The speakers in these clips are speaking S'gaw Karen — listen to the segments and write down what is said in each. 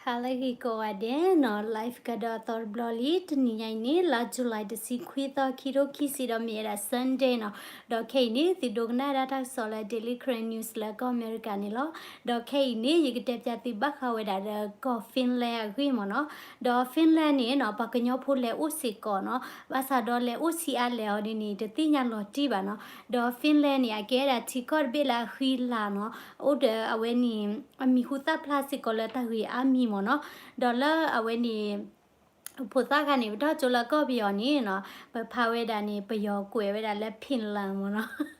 ဟါလၢအဂ့ၤကိးဂၤဒဲးနီၤ, live ကဒီးအသီတဘျီလံ. တနံၤညါအံၤန့ၣ် လါ July တဆံခွံသီ ခံကထိခံဆံ ဒီးမ့ၢ်ဝဲဒၣ် Sunday နီၤ. ဒီးခဲအံၤန့ၣ် သုဒိကနၣ်ဒၣ်တၢ်ကစီၣ်လၢ Daily Karen News လၢကီၢ်အမဲရကၤန့ၣ်လီၤ. ဒီးခဲအံၤန့ၣ် ယကတဲပၠးသုဘၣ်ဃးဝဲဒၣ်ဒီးကီၢ် Finland အဂ့ၢ်မ့ၢ်နီၤ. ဒီး Finland န့ၣ်နီၤ ပှၤကညီဖိလဲၤအိၣ်စ့ၢ်ကီးနီၤ, ဘၣ်ဆၣ်ဒီးလဲၤအိၣ်ဆံးအါလဲၣ်အီၤဒ်န့ၣ် တသ့ၣ်ညါလီၤတံၢ်ဘၣ်နီၤ. ဒီး Finland န့ၣ် အကဲဝဲဒၣ်ထံကီၢ်တဘ့ၣ်လၢအဃံလၤနီၤ, အိၣ်ဒီးအဝဲန့ၣ် အမံၤဟူသၣ်ဖျါစ့ၢ်ကီးလၢတၢ်ဂ့ၢ်အါမံၤမ့ၢ်နီၤ. ဒီးလၢအဝဲန့ၣ် ဖိသၣ်ခါန့ၣ် ပထီၣ်ကၠိလၢကီၢ်ပယီၤန့ၣ်နီၤ, ပဖးဝဲဒၣ်န့ၣ် ပယီၤကွဲးဝဲဒၣ်လၢ Finland မ့ၢ်နီၤ.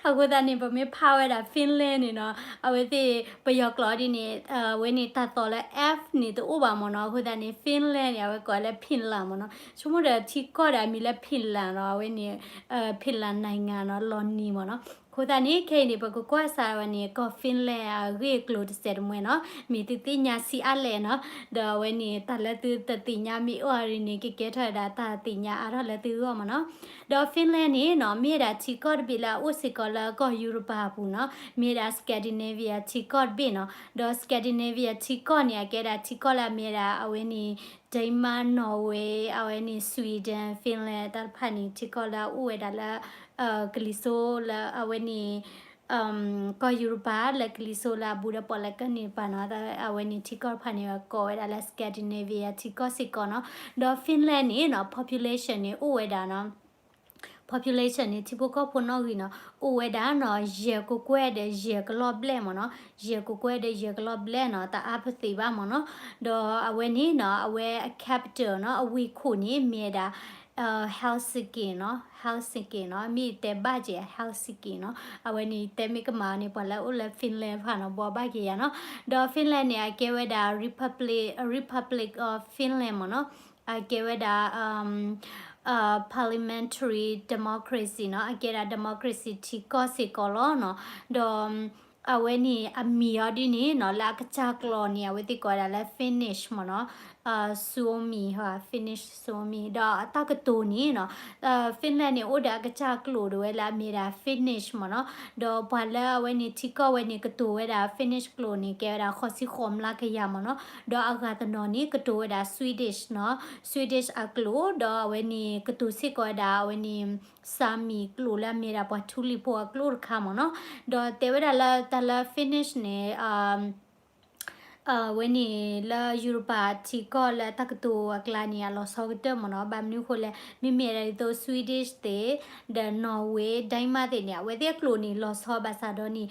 အဃိသတးန့ၣ် ပမ့ၢ်ဖးဝဲဒၣ် Finland န့ၣ်နီၤ, အဝဲသ့ၣ်ပယီၤကျိာ်ဒ်န့ၣ် အဝဲန့ၣ်တၢ်သီၣ်လၢ F န့ၣ်တအိၣ်ဘၣ်မ့ၢ်နီၤ. အဃိသတးန့ၣ် Finland န့ၣ် အဝဲကိးလၢ Finland မ့ၢ်နီၤ. ဆိကမိၣ်ဒီးထံကီၢ်ဒီးအမံၤလၢ Finland နီၤ, အဝဲန့ၣ် Finland နိုင်ငံ နီၤ, လီၤနံၤမ့ၢ်နီၤ. အဃိသတးန့ၣ် ခဲအံၤန့ၣ် ပကကွၢ်စးဝဲန့ၣ် ကီၢ် Finland အဂ့ၢ်အကျိၤတစဲးတမှဲၤနီၤ, မ့ၢ်သုသ့ၣ်ညါဆံးအါလဲၣ်နီၤ. ဒီးအဝဲန့ၣ် တၢ်လၢသုတသ့ၣ်ညါမ့ၢ်အိၣ်အီၤဒ်န့ၣ် ကကဲထီၣ်ဝဲဒၣ်တၢ်သ့ၣ်ညါအါထီၣ်လၢသုဂီၢ်မ့ၢ်နီၤ. ဒီး Finland န့ၣ်နီၤ မ့ၢ်ဝဲဒၣ်ထံကီၢ်တဘ့ၣ်လၢအအိၣ်စ့ၢ်ကီးလၢကီၢ်ယူရပၤအပူၤနီၤ, မ့ၢ်ဝဲဒၣ် Scandinavia ထံကီၢ်တဘ့ၣ်နီၤ. ဒီး Scandinavia ထံကီၢ်န့ၣ် အကဲဒၣ်ထံကီၢ်လၢအမ့ၢ်ဝဲဒၣ် အဝဲန့ၣ် Denmark, Norway, အဝဲန့ၣ် Sweden, Finland တၢ်တဖၣ်န့ၣ် ထံကီၢ်လၢအအိၣ်ဝဲဒၣ်လၢ ကလံၤစိးလၢအဝဲန့ၣ် ကီၢ်ယူရပၤလၢကလံၤစိးလၢအဘူးဒီးပီၣ်လဲၣ်ကီၢ်န့ၣ်တဖၣ်နီၤ, အဝဲန့ၣ်ထံကီၢ်တဖၣ်န့ၣ် ကိးဝဲဒၣ်လၢ Scandinavia ထံကီၢ်စ့ၢ်ကီးနီၤ. ဒီး Finland န့ၣ်နီၤ population န့ၣ် အိၣ်ဝဲဒၣ်နီၤ population န့ၣ် ထံဖိကီၢ်ဖိနီၣ်ဂံၢ်နီၤ အိၣ်ဝဲဒၣ်နီၤ ယဲၢ်ကကွဲၢ်ဒီးယဲၢ်ကလီၢ်ဘျဲၣ်မ့ၢ်နီၤ, ယဲၢ်ကကွဲၢ်ဒီးယဲၢ်ကလီၢ်ဘျဲၣ်နီၤ တအါပသ့ၣ်ဘၣ်မ့ၢ်နီၤ. ဒီးအဝဲန့ၣ်နီၤ အဝဲအ capital နီၤ အဝ့ၢ်ခိၣ်န့ၣ် မ့ၢ်ဝဲဒၣ် Helsinki နီၤ, Helsinki နီၤ, မ့ၢ်တဲဘၣ်က့ၤ Helsinki နီၤ, အဝဲန့ၣ်တဲမ့ၢ်ကမၣ်န့ၣ် ပှၤလၢအအိၣ်လၢ Finland တဖၣ်နီၤ ဘှီဘၣ်က့ၤယၤနီၤ. ဒီး Finland န့ၣ် အကဲဝဲဒၣ် Republic, Republic of Finland မ့ၢ်နီၤ, အကဲဝဲဒၣ် parliamentary democracy နီၤ, အကဲဒၣ် democracy ထံကီၢ်စ့ၢ်ကီးလီၤနီၤ. ဒီး အဝဲန့ၣ်အမံၤအီၤဒ်န့ၣ်နီၤ လၢအကစၢ်ကျိာ်န့ၣ် အဝဲသ့ၣ်ကိးဝဲဒၣ်လၢ Finnish မ့ၢ်နီၤ, Suomi, Finnish Suomi ဒီးအတၢ်ကတိၤန့ၣ်နီၤ Finland န့ၣ် အိၣ်ဒီးအကစၢ်ကျိာ်ဒၣ်ဝဲလၢအမ့ၢ်ဒၣ် Finnish မ့ၢ်နီၤ, ဒီးပှၤလၢအဝဲန့ၣ်ထံကီၢ်ဝဲန့ၣ် ကတိၤဝဲဒၣ် Finnish ကျိာ်န့ၣ် ကဲဝဲဒၣ်ဃိးဆံဃိးမျးကယၤမ့ၢ်နီၤ, ဒီးအဂၤတနီၤန့ၣ် ကတိၤဝဲဒၣ် Swedish နီၤ, Swedish အကျိာ်, ဒီးအဝဲန့ၣ် ကတိၤစ့ၢ်ကီးဝဲဒၣ် အဝဲန့ၣ် Sami ကျိာ်လၢအမ့ၢ်ဒၣ်ပှၤထူလံၤဖိအကျိာ်တခါမ့ၢ်နီၤ, ဒီးတဲဝဲဒၣ်လၢတၢ်လၢ Finnish န့ၣ် အဝဲန့ၣ်လၢယူရပၤထံကီၢ်လၢတၢ်ကတိၤအကျါန့ၣ် အလီၤဆီကတၢၢ်မ့ၢ်နီၤ, ဘၣ်မနုၤအဃိလဲၣ်, မ့မ့ၢ်ဒၣ်ဒ်သိး Swedish သ့ၣ်, ဒီး Norway, Denmark သ့ၣ်န့ၣ် အဝဲသ့ၣ်အကျိာ်န့ၣ် လီၤဆီဘၣ်ဆၣ်ဒီးန့ၣ်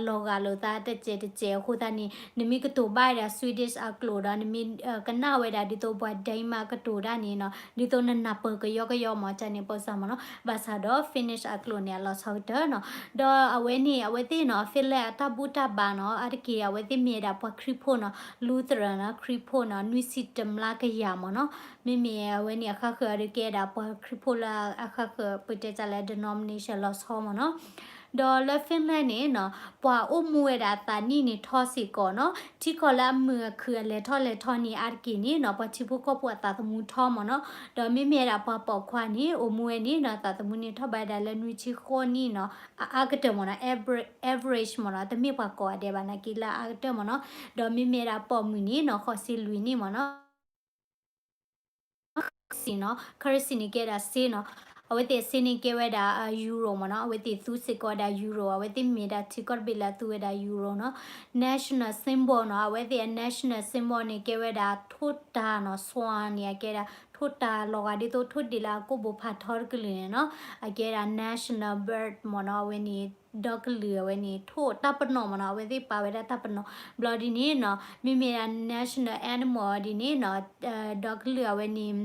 လီၤဂာ်လိာ်သးတစဲးတစဲးအဃိသတးန့ၣ် နမ့ၢ်ကတိၤဘၣ်ဝဲဒၣ် Swedish အကျိာ်ဒီး နမ့ၢ်ကနၣ်ဝဲဒၣ်ဒ်သိးပှၤ Denmark ကတိၤတၢ်န့ၣ်နီၤ, ဒ်သိးနနၢ်ပၢၢ်ကယီကယီမ့ၢ် တၢ်န့ၣ်ပၢၢ်စၢ်မ့ၢ်နီၤ, ဘၣ်ဆၣ်ဒီး Finnish အကျိာ်န့ၣ် အလီၤဆီကတၢၢ်နီၤ, ဒီးအဝဲန့ၣ် အဝဲသ့ၣ်နီၤ Finland အတၢ်ဘူၣ်တၢ်ဘါနီၤ, အါတက့ၢ် အဝဲသ့ၣ်မ့ၢ်ဝဲဒၣ်ပှၤခရံာ်ဖိနီၤ, Lutheran နီၤ, ခရံာ်ဖိနီၤ, နွံဆံတမျးကယၤမ့ၢ်နီၤ, မ့မ့ၢ်အဝဲန့ၣ် အဃၣ်ဃၢၤအီၤဒုးကဲဒၣ်ပှၤခရံာ်ဖိလၢအဃၣ်ဃၢၤ ပတဲတၢ်လၢ denomination လီၤဆီမ့ၢ်နီၤ, ဒီးလၢ Finland န့ၣ်နီၤ ပှၤအိၣ်မူဝဲဒၣ်အသးနံၣ်န့ၣ်ထီစ့ၢ်ကီးနီၤ, ထံကီၢ်လၢအမုာ်အခုၣ်အလဲၤထီၣ်လဲၤထီန့ၣ် အါတက့ၢ်န့ၣ်နီၤ ပှၤထံဖိကီၢ်ဖိအသးသမူထီမ့ၢ်နီၤ, ဒီးမ့မ့ၢ်ဝဲဒၣ်ပှၤပိာ်ခွါန့ၣ် အိၣ်မူဝဲန့ၣ်နီၤ သးသမူန့ၣ်ထီၣ်ဘၣ်ဝဲဒၣ်လၢနွံဆံဃိးနံၣ်နီၤ, အအါကတၢၢ်မ့ၢ်နီၤ average မ့ၢ်နီၤ, တမ့ၢ်ပှၤကိးဂၤဒဲးဘၣ် နာ်က့လၢအအါကတၢၢ်မ့ၢ်နီၤ, ဒီးမ့မ့ၢ်ဝဲဒၣ်ပိာ်မုၣ်န့ၣ်နီၤ ဃိးဆံလွံၢ်နံၣ်မ့ၢ်နီၤ currency နီၤ, currency န့ၣ်ကဲဒၣ်စ့နီၤ, အဝဲသ့ၣ်အစ့န့ၣ်ကဲဝဲဒၣ် euro မ့ၢ်နီၤ, အဝဲသ့ၣ်သူစ့ၢ်ကီးဝဲဒၣ် euro, အဝဲသ့ၣ်မ့ၢ်ဒၣ်ထံကီၢ်တဘ့ၣ်လၢအသူဝဲဒၣ် euro နီၤ, national symbol နီၤ, အဝဲသ့ၣ်အ national symbol န့ၣ်ကဲဝဲဒၣ်ထိၣ်တၤနီၤ, swan န့ၣ် အကဲဒၣ်ထိၣ်တၤလီၤဂာ်ဒ်သိးထိၣ်ဒ့ၣ်လၢအကိာ်ဘိဖးထီတကလုာ်န့ၣ်နီၤ, အကဲဒၣ် national bird မ့ၢ်နီၤ, အဝဲန့ၣ် ဒီကလုာ်အဝဲန့ၣ် ထိၣ်တၢ်ပနီၣ်မ့ၢ်နီၤ, အဝဲသ့ၣ်ပာ်ဝဲဒၣ်တၢ်ပနီၣ်, ဘျီဒ်န့ၣ်နီၤ မ့မ့ၢ်ဒၣ် national animal ဒ်န့ၣ်နီၤ, ဒီကလုာ်အဝဲန့ၣ်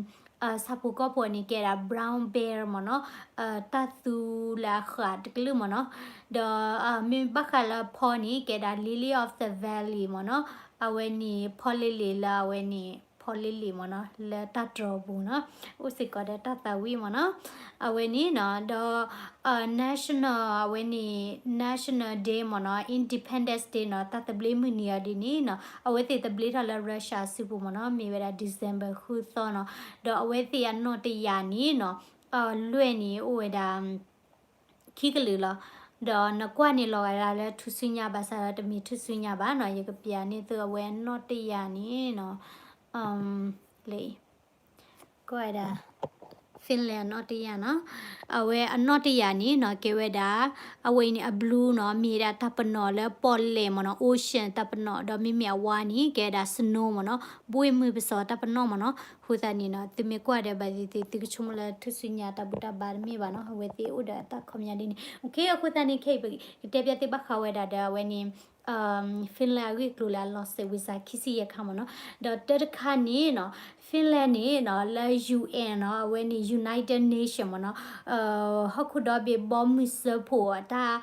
ဆၣ်ဖိကီၢ်ဖိန့ၣ်ကဲဒၣ် brown bear မ့ၢ်နီၤ, တၢ်သူလၢအဃၣ်တကလုာ်မ့ၢ်နီၤ, ဒီးမ့ၢ်ဘၣ်ဃးလၢဖီန့ၣ် ကဲဒၣ် lily of the valley မ့ၢ်နီၤ, အဝဲန့ၣ်ဖီလ့လ့လၢအဝဲန့ၣ် ဖီလ့လ့မ့ၢ်နီၤ, လၢတၢ်တြီၤပူၤနီၤ, အိၣ်စ့ၢ်ကီးဒီးတၢ်သးဝံၣ်မ့ၢ်နီၤ, အဝဲန့ၣ်နီၤ, ဒီး national အဝဲန့ၣ် national day မ့ၢ်နီၤ, Independence Day နီၤ, တၢ်သဘျ့မုၢ်နံၤအီၤဒ်န့ၣ်နီၤ, အဝဲသ့ၣ်သဘျ့ထီၣ်လၢ Russia စုပူၤမ့ၢ်နီၤ, မ့ၢ်ဝဲဒၣ် December ဃုသီနီၤ, ဒီးအဝဲသ့ၣ်အနီၣ်တယၢ်န့ၣ်နီၤ, လွဲၢ်န့ၣ်အိၣ်ဝဲဒၣ် ခံကလုာ်လီၤ. ဒီးနကွၢ်န့ၣ်လီၤဂာ်ဒၣ်လၢထူၣ်စုညါဘၣ်ဆၣ်ဒီးတမ့ၢ်ထူၣ်စုညါဘၣ်နီၤ, ယကပျးန့ၢ်သုအဝဲအနီၣ်တယၢ်န့ၣ်နီၤ, လၢ ကွၢ်ဝဲဒၣ် Finland အနီၣ်တယၢ်နီၤ, အဝဲအနီၣ်တယၢ်န့ၣ်နီၤ ကဲဝဲဒၣ် အဝဲအံၤန့ၣ်အ blue နီၤ, မ့ၢ်ဒၣ်တၢ်ပနီၣ်လၢပီၣ်လဲၣ်မ့ၢ်နီၤ, ocean တၢ်ပနီၣ်, ဒီးမ့မ့ၢ်အဝါန့ၣ် ကဲဝဲဒၣ် snow မ့ၢ်နီၤ, ဘှ့ၣ်မုၢ်ပစီၤတၢ်ပနီၣ်မ့ၢ်နီၤ. အဃိသတးန့ၣ်နီၤ သုမ့ၢ်ကွၢ်ဒီးဘၣ်သ့ၣ်သ့ၣ် သုကဆိကမိၣ်လၢထူၣ်စုညါတၢ်ဘူၣ်တၢ်ဘါတမ့ၢ်ဘၣ်နီၤ, အဝဲသ့ၣ်အိၣ်ဒီးအတၢ်ခီပညီဒ်န့ၣ်. အဃိသတးန့ၣ် ခဲအံၤပကတဲပျးသုဘၣ်ဃးဝဲဒၣ်ဒီးအဝဲန့ၣ် Finland အဂ့ၢ်အကျိၤလၢအလီၤစဲးဝံၤစးခံဆံယဲၢ်ခါမ့ၢ်နီၤ. ဒီးတၢတခါန့ၣ်နီၤ Finland န့ၣ်နီၤ လၢ ယူႇအၣ်နီၤ အဝဲန့ၣ် United Nation မ့ၢ်နီၤ, ဟီၣ်ခိၣ်ဒီဘ့ၣ်ဘီမုၢ်စၢဖှိၣ်အတၢ်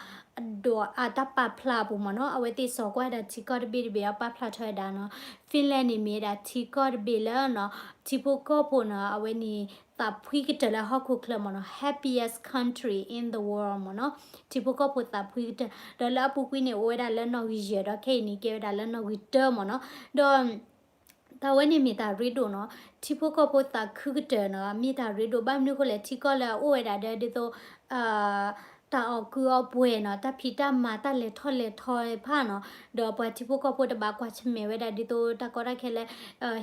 ဒီးအတၢ်ပာ်ဖျါအပူၤမ့ၢ်နီၤ, အဝဲသ့ၣ်စိာ်ကွၢ်ဒၣ်ထံကီၢ်တဘ့ၣ်တဘ့ၣ် အပာ်ဖျါထီၣ်ဝဲဒၣ်နီၤ Finland န့ၣ်မ့ၢ်ဝဲဒၣ်ထံကီၢ်တဘ့ၣ်လၢနီၤ ထံဖိကီၢ်ဖိနီၤ အဝဲန့ၣ် သးဖှံကတၢၢ်လၢဟီၣ်ခိၣ်ချၢမ့ၢ်နီၤ, happiest country in the world မ့ၢ်နီၤ, ထံဖိကီၢ်ဖိသးဖှံကတၢၢ်, ဒီးလၢအပူၤကွံာ်န့ၣ် အိၣ်ဝဲဒၣ်လၢနီၣ်ဂံၢ်ယဲၢ် ဒီးခဲအံၤန့ၣ် ကဲဝဲဒၣ်လၢနီၣ်ဂံၢ်တၢမ့ၢ်နီၤ, ဒီး တၢ်ဝဲန့ၣ်မ့ၢ်တၢ်ရ့ဒိၣ်နီၤ, ထံဖိကီၢ်ဖိသးခုကတၢၢ်နီၤ မ့ၢ်တၢ်ရ့ဒိၣ်ဘၣ်မနုၤအဃိလဲၣ် ထံကီၢ်လၢအအိၣ်ဝဲဒၣ်ဒီးဒ်သိး တၢ်အီၣ်ကုအီပှဲၤနီၤ, တၢ်ဖံးတၢ်မၤ တၢ်လဲၤထီၣ်လဲၤထီဖၣ်နီၤ, ဒီးပှၤထံဖိကီၢ်ဖိတဘၣ်ကွၢ်ဆၢၣ်မဲာ်ဝဲဒၣ်ဒ်သိးတၢ်ကီတၢ်ခဲလၢ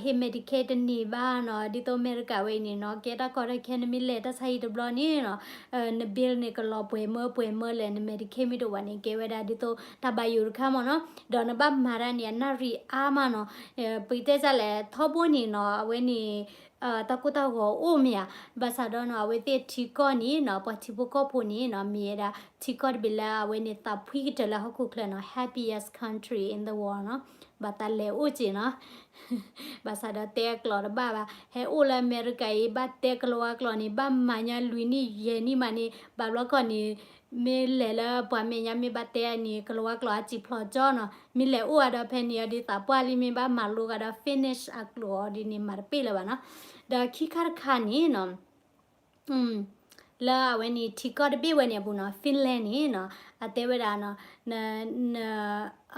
ဟ့ၣ် Medicare တန့ၢ်ဘၣ်နီၤ, ဒ်သိးအမဲရကၤဝဲအံၤန့ၣ်နီၤ ကဲတၢ်ကီတၢ်ခဲ နမ့ၢ်လဲၤတၢ်ဆါဟံၣ်တဘျီန့ၣ်နီၤ န bill န့ၣ် ကလီၤပှဲၤမၢပှဲၤမၢလဲၣ်, န Medicare မ့ၢ်တအိၣ်ဘၣ်န့ၣ် ကဲဝဲဒၣ်ဒ်သိးတၢ်ဘၣ်ယိၣ်တခါမ့ၢ်နီၤ, ဒီးနဘၣ်မၤတၢ်န့ၣ် အနၣ်ရံၣ်အါမးနီၤ, ပကတဲစ့ၢ်လဲၣ် ထီဘိန့ၣ်နီၤ အဝဲန့ၣ် တၢ်ကိၢ်တၢ်ဂီၤအိၣ်မ့ၢ်ဧါ, ဘၣ်ဆၣ်ဒီးနီၤ အဝဲသ့ၣ်ထံကီၢ်န့ၣ်နီၤ ပှၤထံဖိကီၢ်ဖိန့ၣ်နီၤ မ့ၢ်ဝဲဒၣ်ထံကီၢ်တဘ့ၣ်လၢအဝဲန့ၣ်သးဖှံကတၢၢ်လၢဟီၣ်ခိၣ်ချၢနီၤ, happiest country in the world နီၤ, ဘၣ်သးလဲၤအိၣ်က့ၤနီၤ ဘၣ်ဆၣ်ဒီးတဲအကျိာ်တဘၣ်ဘၣ်, ဟဲအိၣ်လၢအမဲရကၤအံၤ ဘၣ်တဲကလံးဝါကျိာ်န့ၣ် ဘၣ်မၤညါလွံၢ်နံၣ်ယဲၢ်နံၣ်မးန့ၣ် ဘၣ်ဘျီခီန့ၣ် မ့ၢ်လဲၤလၢပှၤမဲာ်ညါမ့ၢ်ဘၣ်တဲန့ၣ် ကလံးဝါကျိာ်အစံာ်ဖျိးကၠီနီၤ, မ့ၢ်လဲၤအိၣ်အဒီးဖဲန့ၣ်အီၤဒ်သးပှၢ်လံ မ့ၢ်ဘၣ်မၤလိကဒီး Finnish အကျိာ်အီၤဒ်န့ၣ် မၤတပ့ၢ်လၢၤဘၣ်နီၤ, ဒီးခံခါတခါန့ၣ်နီၤ လၢအဝဲန့ၣ်ထံကီၢ်တဘ့ၣ်ဝဲန့ၣ်အပူၤနီၤ Finland န့ၣ်နီၤ အတဲဝဲဒၣ်နီၤ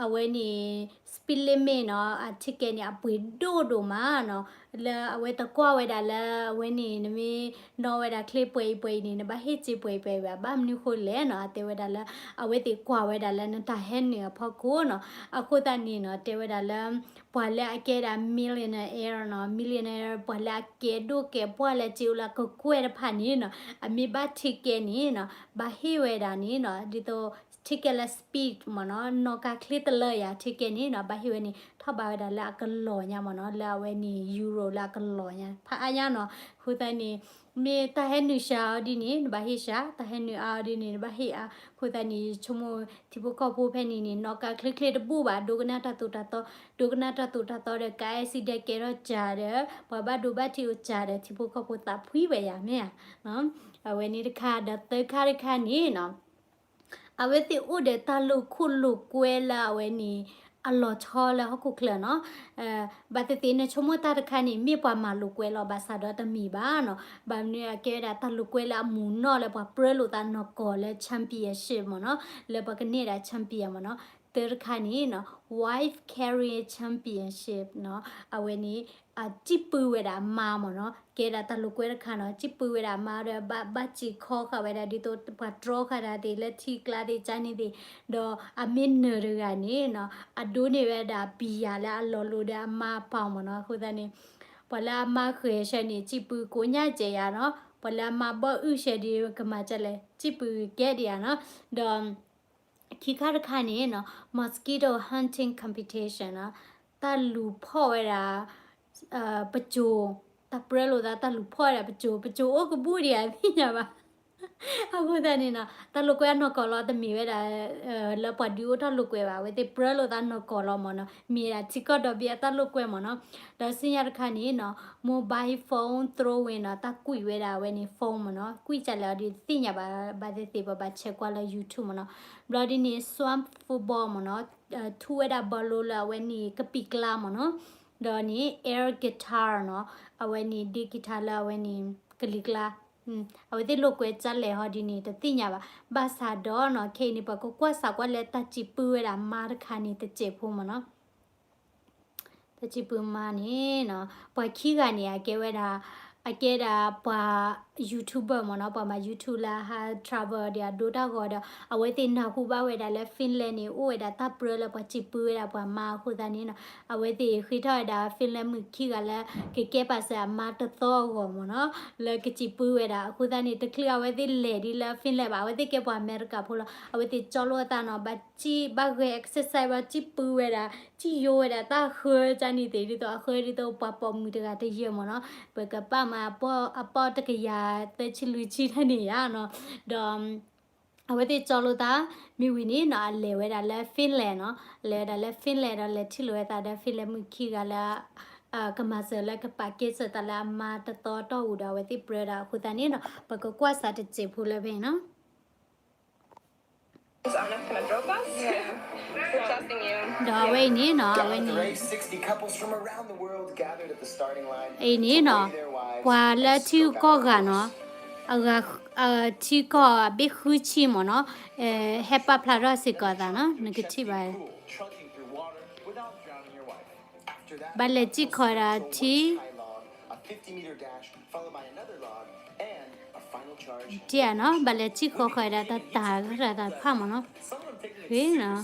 အဝဲန့ၣ် speed limit နီၤ အ ticket န့ၣ် အပှ့ၤဒိၣ်ဒိၣ်မးနီၤ လၢအဝဲတကွၢ်ဝဲဒၣ်လၢအဝဲန့ၣ် နမ့ၢ်နီၣ်ဝဲဒၣ်ချ့ပှဲၤအံၤပှဲၤအံၤန့ၣ် နဘၣ်ဟ့ၣ်စ့ပှဲၤအံၤပှဲၤအံၤဘၣ်, ဘၣ်မနုၤဃိလဲၣ်နီၤ အတဲဝဲဒၣ်လၢ အဝဲသ့ၣ်ကွၢ်ဝဲဒၣ်လၢနတၢ်ဟဲနုာ်အဖီခိၣ်နီၤ, အဃိသတးန့ၣ်နီၤ တဲဝဲဒၣ်လၢ ပှၤလၢအကဲဒၣ် millionaire နီၤ millionaire ပှၤလၢအကဲဒိၣ်ကဲပှၢ်လၢစ့အိၣ်လၢအကကွဲၢ်တဖၣ်န့ၣ်နီၤ အမ့ၢ်ဘၣ် ticket န့ၣ်နီၤ ဘၣ်ဟ့ၣ်ဝဲဒၣ်န့ၣ်နီၤ ဒ်သိး ticket လၢ speed မ့ၢ်နီၤ နီၣ်ကါချ့တလၢယၤ ticket န့ၣ်နီၤ ဘၣ်ဟ့ၣ်ဝဲန့ၣ် ထီၣ်ဘးဝဲဒၣ်လၢအကလီၤညါမ့ၢ်နီၤ လၢအဝဲန့ၣ် euro လၢအကလီၤညါ ဖးအါညါနီၤ, အဃိသတးန့ၣ် မ့ၢ်တၢ်ဟဲနုာ်စှၤအီၤဒ်န့ၣ် နဘၣ်ဟ့ၣ်စှၤ, တၢ်ဟဲနုာ်အါအီၤဒ်န့ၣ် နဘၣ်ဟ့ၣ်အါ, အဃိသတးန့ၣ် ယဆိကမိၣ်ထံဖိကီၢ်ဖိဖဲန့ၣ်န့ၣ် နီၣ်ကါချ့ချ့တဘူၣ်ဘၣ် ဒိကနၣ်တၢ်သိၣ်တၢ်သီ, ဒိကနၣ်တၢ်သိၣ်တၢ်သီဒီး ကါ accident ကဲထီၣ်စှၤဒီး ပှၤဘၣ်ဒိဘၣ်ထံးအိၣ်စှၤဒီး ထံဖိကီၢ်ဖိသးဖှံဝဲယၤမ့ၢ်ဧါ, အဝဲန့ၣ်တခါ ဒီးသၢခါတခါန့ၣ်နီၤ အဝဲသ့ၣ်အိၣ်ဒီးတၢ်လိာ်ခိၣ်လိာ်ကွဲလၢအဝဲန့ၣ် အလီၤဆီလၢဟီၣ်ခိၣ်ချၢနီၤ, ဘၣ်သ့ၣ်သ့ၣ်နဆိကမိၣ်တၢ်တခါန့ၣ် မ့ၢ်ပှၤမၤလိာ်ကွဲလီၤ ဘၣ်ဆၣ်ဒီးတမ့ၢ်ဘၣ်နီၤ, ဘၣ်မနုၤအကဲဝဲဒၣ်တၢ်လိာ်ကွဲလၢအမူးနီၣ်လၢပှၤပြၢလိာ်သးနီၢ်ကီၢ်လၢ championship မ့ၢ်နီၤ, လၢပှၤကန့ၢ်ဒၣ် champion မ့ၢ်နီၤ, သၢတခါန့ၣ်နီၤ wife carrying championship နီၤ, အဝဲန့ၣ် အစံၣ်ပုဝဲဒၣ်အမါမ့ၢ်နီၤ, ကဲဒၣ်တၢ်လိာ်ကွဲတခါနီၤ, စံၣ်ပုဝဲဒၣ်အမါဒီး ဘၣ်စံၣ်ခီဃာ်ဝဲဒၣ်ဒ်သိးပှၤတြီဃာ်ဒၣ်သ့ၣ်လၢထံကျါသ့ၣ်ကန့ၣ်သ့ၣ်, ဒီးအမ့ၢ်နၢၤတဂၤန့ၣ်နီၤ အဒိးန့ၢ်ဝဲဒၣ် beer လၢအလီၤလိၤဒီးအမါပၤမ့ၢ်နီၤ, အဃိသတးန့ၣ် ပှၤလၢအမါဃဲၤဆၢန့ၣ် စံၣ်ပုကိးညါကဲယၤနီၤ, ပှၤလၢအမါဘီၣ်အုၣ်ဆၢဒ်ကမၤကလဲၣ် စံၣ်ပုကဲဒ်ယၤနီၤ, ဒီး ခံခါတခါန့ၣ်နီၤ mosquito hunting competition နီၤ, တၢ်လူၤဖီၣ်ဝဲဒၣ် ပစိၤ, တၢ်ပြၢလိာ်သးတၢ်လူၤဖီၣ်ဝဲဒၣ်ပစိၤ, ပစိၤအိၣ်ကဘူၣ်ဒံးဧါသ့ၣ်ညါဘၣ်, အဃိသတးန့ၣ်နီၤ တၢ်လိာ်ကွဲအနီၢ်ကီၢ်လီၤ တမ့ၢ်ဝဲဒၣ် လၢပှၤဒုးအိၣ်တၢ်လိာ်ကွဲဘၣ်, အဝဲသ့ၣ်ပြၢလိာ်သးနီၢ်ကီၢ်လီၤမ့ၢ်နီၤ, မ့ၢ်ဒၣ်ထံကီၢ်ဒီဘ့ၣ်အတၢ်လိာ်ကွဲမ့ၢ်နီၤ, ဒီးဆူညါတခါန့ၣ်နီၤ mobile phone throwing နီၤ, တၢ်ကွံာ်ဝဲဒၣ်အဝဲန့ၣ် phone မ့ၢ်နီၤ, ကွံာ်ကလဲၣ်အီၤဒ်သ့ၣ်ညါဘၣ်, ဘၣ်သ့ၣ်သ့ၣ်ပဘၣ်ဆဲးကွၢ်လၢ YouTube မ့ၢ်နီၤ, ဘျီဒ်န့ၣ် swamp football မ့ၢ်နီၤ, ထူဝဲဒၣ်ဘီလိလၢအဝဲန့ၣ်ကပံာ်ကျါမ့ၢ်နီၤ, ဒီးန့ၣ် air guitar နီၤ, အဝဲန့ၣ် ဒ့ကံထါလၢအဝဲန့ၣ် ကလံၤကျါ, အဝဲသ့ၣ်လိာ်ကွဲကလဲၣ်ဟီဒ်န့ၣ် တသ့ၣ်ညါဘၣ်, ဘၣ်ဆၣ်ဒီးနီၤ ခဲအံၤန့ၣ် ပှၤကကွၢ်စးကွၢ်လၢတၢ်စံးပၢဝဲဒၣ်မါတခါန့ၣ် တစဲးဖိမ့ၢ်နီၤ တၢ်စံးပၢမါန့ၣ်နီၤ ပှၤခံဂၤန့ၣ် အကဲဝဲဒၣ် အကဲဒၣ်ပှၤ YouTuber မ့ၢ်နီၤ, ပှၤမၤ YouTube လၢဟး travel ဒီးအဒိတၢ်ဂီၤဒီး အဝဲသ့ၣ်နၢ်ဟူဘၣ်ဝဲဒၣ်လၢ Finland န့ၣ် အိၣ်ဝဲဒၣ်တၢ်ပြၢလၢပှၤစံးပၢဝဲဒၣ်ပှၤမါအဃိသတးန့ၣ်နီၤ, အဝဲသ့ၣ်ဃ့ထီၣ်ဝဲဒၣ် Finland မုၣ်ခံဂၤလၢ ကကဲပာ်စၢၤအမါတသီအဂီၢ်မ့ၢ်နီၤ, လၢကစံးပၢဝဲဒၣ်အဃိသတးန့ၣ် တချုးအဝဲသ့ၣ်လဲၤဒ်လၢ Finland ဘၣ်, အဝဲသ့ၣ်ကဲပှၤအမဲရကၤဖိလီၤ, အဝဲသ့ၣ်ကၠီလိာ်အသးနီၤ, ဘၣ်စံး ဘၣ်ဂဲၤ exercise ဘၣ်စံးပၢဝဲဒၣ် စံးယိဝဲဒၣ်တၢ်ဃၢကန့ၣ်သ့ၣ် ဒ်သိးအဃၢဒ်သိးပှၤပိာ်မုၣ်တဂၤတယၢၢ်မ့ၢ်နီၤ, ပကပာ်မးအပီၢ်တကယၤသၢဆံလွံၢ်ဆံတၢ်န့ၣ်ဧါနီၤ, ဒီး အဝဲသ့ၣ်ကၠီလိာ်သး မ့ၢ်ဝံၤန့ၣ်နီၤ အလဲၤဝဲဒၣ်လၢ Finland နီၤ, လဲၤဝဲဒၣ်လၢ Finland ဒီးလဲၤထံၣ်လိာ်ဝဲသးဒီး Finland မုၣ်ခံဂၤလၢ ကမၤစၢၤလၢကပာ်ကဲစၢၤသးလၢအမါတသီတီၢ်ပူၤဒီး အဝဲသ့ၣ်ပြၢဒၣ်အဃိသတးန့ၣ်နီၤ ပကကွၢ်စးတစဲးဖိလၢဖဲန့ၣ်နီၤ. ဒီးအဝဲအံၤန့ၣ်နီၤ အဝဲန့ၣ် အံၤန့ၣ်နီၤ ပှၤလၢထံဂုၤကီၢ်ဂၤနီၤ အဂၤ ထံကီၢ်အဘ့ၣ်ဃုဆံမ့ၢ်နီၤ ဟဲပာ်ဖျါထီၣ်စ့ၢ်ကီးအသးနီၤ နကထံၣ်ဘၣ် ဘၣ်လဲၤစံၣ်ခီဝဲဒၣ်ထံ ထံဧါနီၤ ဘၣ်လဲၤစံၣ်ခီဃီဝဲဒၣ်တၢ်တၤတၢ်တဖၣ်မ့ၢ်နီၤ ဃ့နီၤ တၢ်ဂၤအ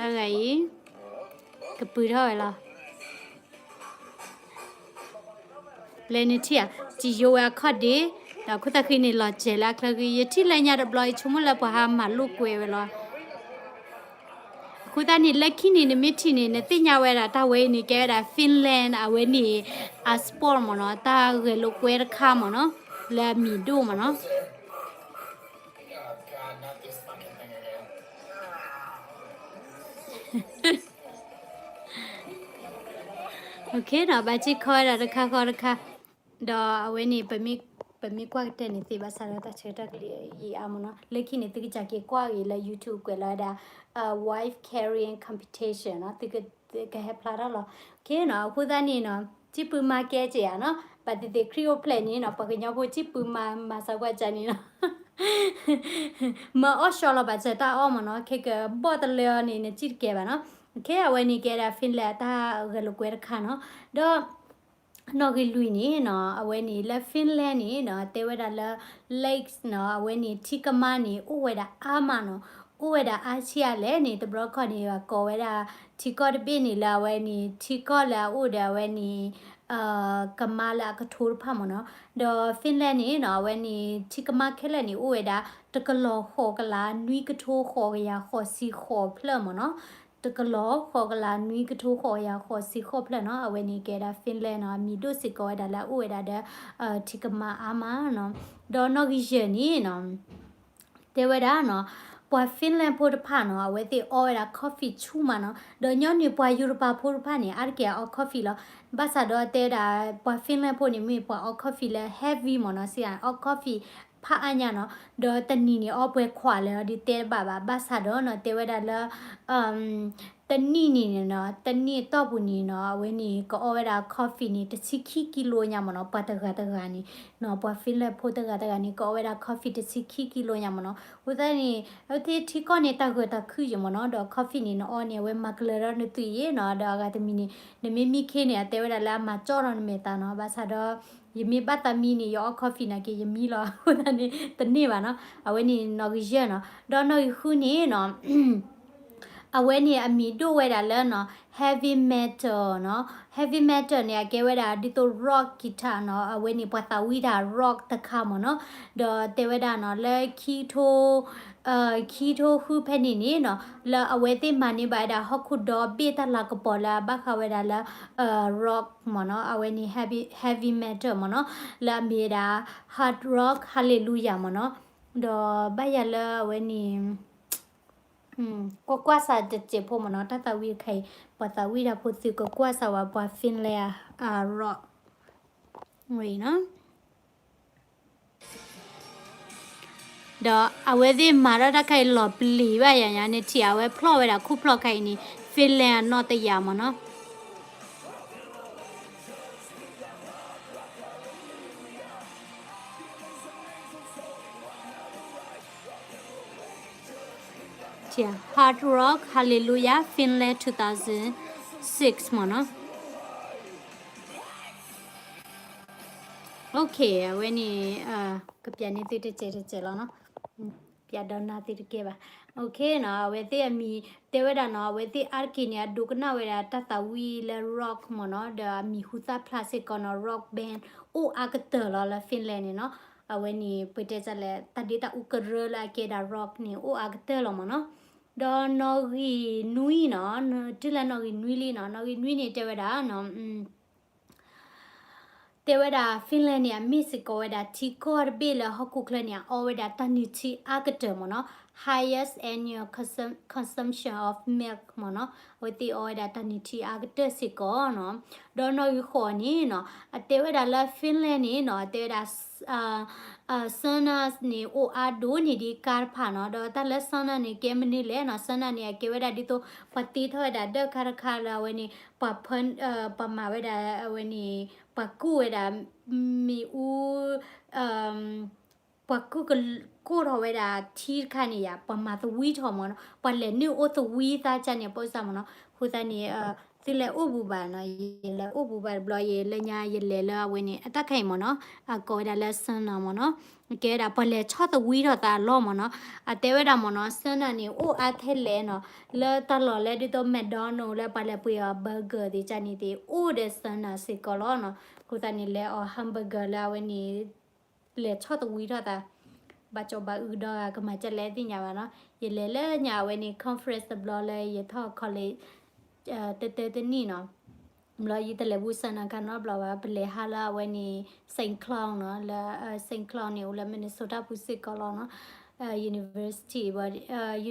ံၤ ကပုၤထီၣ်ဝဲလီၤ ဘျဲနထံၣ်ဧါ စံယိဝဲအခီၣ်ဒ့ ဒီးခိၣ်သးဃံန့ၣ်လီၤစဲၤလၢအချၢဃံ ယထံၣ်လၢညါတဘျီ ယဆိကမိၣ်လၢပှၤဟးမၤလိာ်ကွဲဝဲလီၤ အဃိသတးန့ၣ် လၢခံန့ၣ် နမ့ၢ်ထံၣ်န့ၣ် နသ့ၣ်ညါဝဲဒၣ်တၢ်ဝဲအံၤန့ၣ် ကဲဝဲဒၣ် Finland အဝဲန့ၣ် အ sport မ့ၢ်နီၤ တၢ်ဂဲၤလိာ်ကွဲတခါမ့ၢ်နီၤ လၢအမံၤဒိၣ်မ့ၢ်နီၤ နီၤ ဘၣ်စံၣ်ခီဝဲဒၣ်တခါဃီတခါ ဒီးအဝဲန့ၣ် ပမ့ၢ်ကွၢ်ကတၢၢ်န့ၣ်သ့ဘၣ်ဆၣ်ဒီးတၢ်ဆၢကတီၢ်ကလံၤအံၤအါမ့ၢ်နီၤ လၢခံန့ၣ် သုကစၢ်က့ၤကွၢ်ဂ့ၤလၢ YouTube ကွဲးလီၤဝဲဒၣ် wife carrying competition နီၤ သုကဟဲဖျါထီၣ်လီၤ နီၤ အဃိသတးန့ၣ်နီၤ စံၣ်ပုၢ်မါကဲစ့ၢ်ဧါနီၤ ဘၣ်သ့ၣ်သ့ၣ်ခရံာ်အိၣ်ဖျဲၣ်န့ၣ်နီၤ ပှၤကညီဖိစံၣ်ပုၢ်မါမၤစၢၤကွၢ်ကၢန့ၣ်နီၤ မၤအီၣ်ရှီလီၤဘၣ်စၢၤတၢ်အီၣ်မ့ၢ်နီၤ ခဲကဘီၣ်တလၢအီၤန့ၣ် နစံၣ်တကဲဘၣ်နီၤ ခဲအဝဲန့ၣ်ကဲဒၣ် Finland အတၢ်ဂဲၤလိာ်ကွဲတခါနီၤ ဒီး နီၣ်ဂံၢ်လွံၢ်န့ၣ်နီၤ အဝဲန့ၣ်လၢ Finland န့ၣ်နီၤ တဲဝဲဒၣ်လၢ lakes နီၤ အဝဲန့ၣ်ထံကမါန့ၣ် အိၣ်ဝဲဒၣ်အါမးနီၤ အိၣ်ဝဲဒၣ်အါဆံးအါလဲၣ်န့ၣ် တဘျီခီန့ၣ် ကိးဝဲဒၣ် ထံကီၢ်တဘ့ၣ်န့ၣ်လၢအဝဲန့ၣ် ထံကီၢ်လၢအအိၣ်ဒီးအဝဲန့ၣ် ကမါလၢအကထိတဖၣ်မ့ၢ်နီၤ ဒီး Finland န့ၣ်နီၤ အဝဲန့ၣ် ထံကမါခဲလၢာ်န့ၣ် အိၣ်ဝဲဒၣ် တကလီၤဃိးကလးနွံကထိဃိးကယၤဃိးဆံဃိးဖျၢၣ်မ့ၢ်နီၤ တကလီၤဃိးကလးနွံကထိဃိးကယၤဃိးဆံဃိးဖျၢၣ်နီၤ အဝဲန့ၣ်ကဲဒၣ် Finland နီၤ အမံၤဒိၣ်စ့ၢ်ကီးဝဲဒၣ်လၢအအိၣ်ဝဲဒၣ်ဒီး ထံကမါအါမးနီၤ ဒီးနီၣ်ဂံၢ်ယဲၢ်န့ၣ်နီၤ တဲဝဲဒၣ်နီၤ ပှၤ Finland ဖိတဖၣ်နီၤ အဝဲသ့ၣ်အီဝဲဒၣ် coffee ဆူၣ်မးနီၤ ဒီးညီနုၢ်ပှၤယူရပၤဖိတဖၣ်န့ၣ် အါတက့ၢ်အီ coffee လီၤ ဘၣ်ဆၣ်ဒီးတဲဝဲဒၣ် ပှၤ Finland ဖိန့ၣ် မ့ၢ်ပှၤအီ coffee လၢ heavy မ့ၢ်နီၤ စံးအီ coffee ဖးအါညါနီၤ ဒီးတနံၤန့ၣ် အီပှဲၤခွးလၢာ်ဒီးတဲတဘၣ်ဘၣ် ဘၣ်ဆၣ်ဒီးနီၤ တဲဝဲဒၣ်လၢ တနံၣ်န့ၣ်နီၤ တနံၣ်အတီၢ်ပူၤန့ၣ်နီၤ အဝဲန့ၣ် ကအီဝဲဒၣ် coffee န့ၣ် တဆံခံကံလိညါမ့ၢ်နီၤ ပှၤတဂၤတဂၤန့ၣ်နီၤ ပှၤ Finland ဖိတဂၤတဂၤန့ၣ် ကအီဝဲဒၣ် coffee တဆံခံကံလိညါမ့ၢ်နီၤ အဃိသတးန့ၣ် အဝဲသ့ၣ်ထံကီၢ်န့ၣ် တၢ်ဂၢၢ်တၢ်ခုၣ်ယဲၢ်မ့ၢ်နီၤ ဒီး coffee န့ၣ် နအီန့ၣ် အဝဲမၤကလၢၤဒီးနသွံၣ်ယဲၢ်နီၤ ဒီးအဂၤတမံၤန့ၣ် နမ့ၢ်မံခ့န့ၣ် အတဲဝဲဒၣ်လၢအမၤကၠီၣ်ဒီးနမဲာ်သးနီၤ ဘၣ်ဆၣ်ဒီး ယမ့ၢ်ဘၣ်သးမံန့ၣ် ယအီ coffee နာ်က့ ယမံလီၤ အဃိသတးန့ၣ် တန့ၢ်ဘၣ်နီၤ အဝဲန့ၣ်နီၣ်ဂံၢ်ယဲၢ်နီၤ ဒီးနီၣ်ဂံၢ်ဃုန့ၣ်နီၤ အဝဲန့ၣ်အမံၤဒိၣ်ဝဲဒၣ်လၢနီၤ heavy metal နီၤ heavy metal န့ၣ် အကဲဝဲဒၣ်ဒ်သိး rock guitar နီၤ အဝဲန့ၣ်ပှၤသးဝံၣ်တၢ် rock တခါမ့ၢ်နီၤ ဒီးတဲဝဲဒၣ်နီၤ လၢခံကထိ ခံကထိဃုဖဲန့ၣ်န့ၣ်နီၤ လၢအဝဲသ့ၣ်မၤန့ၢ်ဘၣ်ဝဲဒၣ်ဟီၣ်ခိၣ်ဒီဘ့ၣ်တၢ်လၤကပီၤလၢအဘၣ်ဃးဝဲဒၣ်လၢ rock မ့ၢ်နီၤ အဝဲန့ၣ် heavy heavy metal မ့ၢ်နီၤ လၢအမ့ၢ်ဝဲဒၣ် hard rock hallelujah မ့ၢ်နီၤ ဒီးဘၣ်ယၤလၢအဝဲန့ၣ် ကွၢ်ကွၢ်စးတစဲးဖိမ့ၢ်နီၤ တၢ်သးဝံၣ်တခါအံၤ ပှၤသးဝံၣ်တၢ်ဖိသုကကွၢ်စးဝဲပှၤ Finland အ rock ဝဲအံၤနီၤ ဒီးအဝဲသ့ၣ်မၤထီၣ်တၢ်ခါအံၤလီၤပျံၤဘၣ်ယၤညါန့ၣ် ထံၣ်အဝဲဖျီၣ်ဝဲဒၣ်ခူၣ်ဖျီၣ်ခါအံၤန့ၣ် Finland အနီၣ်တယၤမ့ၢ်နီၤ Hard Rock Hallelujah Finland two thousand six မ့ၢ်နီၤ. Okay, အဝဲန့ၣ် ကပျးန့ၢ်သုတစဲးတစဲးလီၤနီၤ. ပျးဒီးနၢ်သုတကဲဘၣ်. Okay နီၤ, အဝဲသ့ၣ်အမံၤ တဲဝဲဒၣ်နီၤ, အဝဲသ့ၣ်အါတက့ၢ်န့ၣ် အဒိကနၣ်ဝဲဒၣ်တၢ်သးဝံၣ်လၢ rock မ့ၢ်နီၤ, ဒီးအမံၤဟူသၣ်ဖျါစ့ၢ်ကီးနီၤ, rock band အိၣ်အါကတၢၢ်လီၤလၢ Finland န့ၣ်နီၤ. အဝဲန့ၣ် ပတဲတၢ်လဲၣ် တၢ်ဒ့တၢ်အူကရၢလၢအကဲဒၣ် rock န့ၣ် အိၣ်အါကတၢၢ်လီၤမ့ၢ်နီၤ. ဒီးနီၣ်ဂံၢ်နွံနီၤ, တုၤလၢနီၣ်ဂံၢ်နွံလံနီၤ, နီၣ်ဂံၢ်နွံန့ၣ် တဲဝဲဒၣ်နီၤ တဲဝဲဒၣ် Finland န့ၣ် အမ့ၢ်စ့ၢ်ကီးဝဲဒၣ်ထံကီၢ်တဘ့ၣ်လၢဟီၣ်ခိၣ်ချၢန့ၣ် အီဝဲဒၣ်တၢ်နုၢ်ထံအါကတၢၢ်မ့ၢ်နီၤ, highest annual consum- consumption of milk မ့ၢ်နီၤ, အဝဲသ့ၣ်အီဝဲဒၣ်တၢ်နုၢ်ထံအါကတၢၢ်စ့ၢ်ကီးနီၤ. ဒီးနီၣ်ဂံၢ်ဃိးန့ၣ်နီၤ, အတဲဝဲဒၣ်လၢ Finland န့ၣ်နီၤ, အတဲဝဲဒၣ် sauna န့ၣ် အိၣ်အါဒိၣ်န့ၢ်ဒံးကါတဖၣ်နီၤ. ဒီးတၢ်လၢ sauna န့ၣ် ကဲမနုၤလဲၣ်နီၤ, sauna န့ၣ် အကဲဝဲဒၣ်ဒ်သိး ပှၤတ့ထီၣ်ဝဲဒၣ်ဒၢးခါတခါလၢအဝဲန့ၣ် ပှၤဖၢ ပှၤမၤဝဲဒၣ်အဝဲန့ၣ် ပှၤကူၣ်ဝဲဒၣ် မ့ၣ်အူ ပှၤကူၣ်က ကူၣ်ထီၣ်ဝဲဒၣ်ထံတခါန့ၣ်ယါ, ပှၤမၤသဝံထီၣ်မ့ၢ်နီၤ, ပှၤလဲၤနုာ်အိၣ်သဝံသးကၢ်န့ၣ် ပိစၢ်မ့ၢ်နီၤ. အဃိသတးန့ၣ် သုလဲၤအိၣ်ဘူးဘၣ်နီၤ, ယလဲၤအိၣ်ဘူးဘၣ်တဘျီ ယဲလၢညါ ယလဲၤလၢအဝဲန့ၣ် အတၢ်ခါအံၤမ့ၢ်နီၤ, အကိးဝဲဒၣ်လၢ sauna မ့ၢ်နီၤ, ကဲဝဲဒၣ်ပှၤလဲၤဆီၣ်သဝံထီၣ်သးအလီၢ်မ့ၢ်နီၤ. အတဲဝဲဒၣ်မ့ၢ်နီၤ sauna န့ၣ် အိၣ်အါထဲလဲၣ်နီၤ, လၢတၢ်လီၢ်လၢဒ်သိး McDonald လၢပှၤလဲၤပှ့ၤအီၤ burger သ့ၣ်ကၢ်န့ၣ်သ့ၣ် အိၣ်ဒီး sauna စ့ၢ်ကီးလီၤနီၤ. အဃိသတးန့ၣ် လဲၤအီၤ hamburger လၢအဝဲန့ၣ် လဲၤဆီၣ်သဝံထီၣ်သး, ဘၣ်ကၠီဘၣ်အုၣ်ဒီး ကမၤကၢ်လဲၣ်သ့ၣ်ညါဘၣ်နီၤ. ယလဲၤလၢညါအဝဲန့ၣ် conference တဘျီလၢယထီၣ် college တတၢတနံၣ်နီၤ. ဘျီယတလဲၤဘူး sauna ခါနီတဘျီဘၣ်, ပလဲၤဟါလၢအဝဲန့ၣ် Saint Cloud နီၤ, လၢ Saint Cloud န့ၣ် အိၣ်လၢ Minnesota ပူၤစ့ၢ်ကီးလီၤနီၤ. university ဘၣ်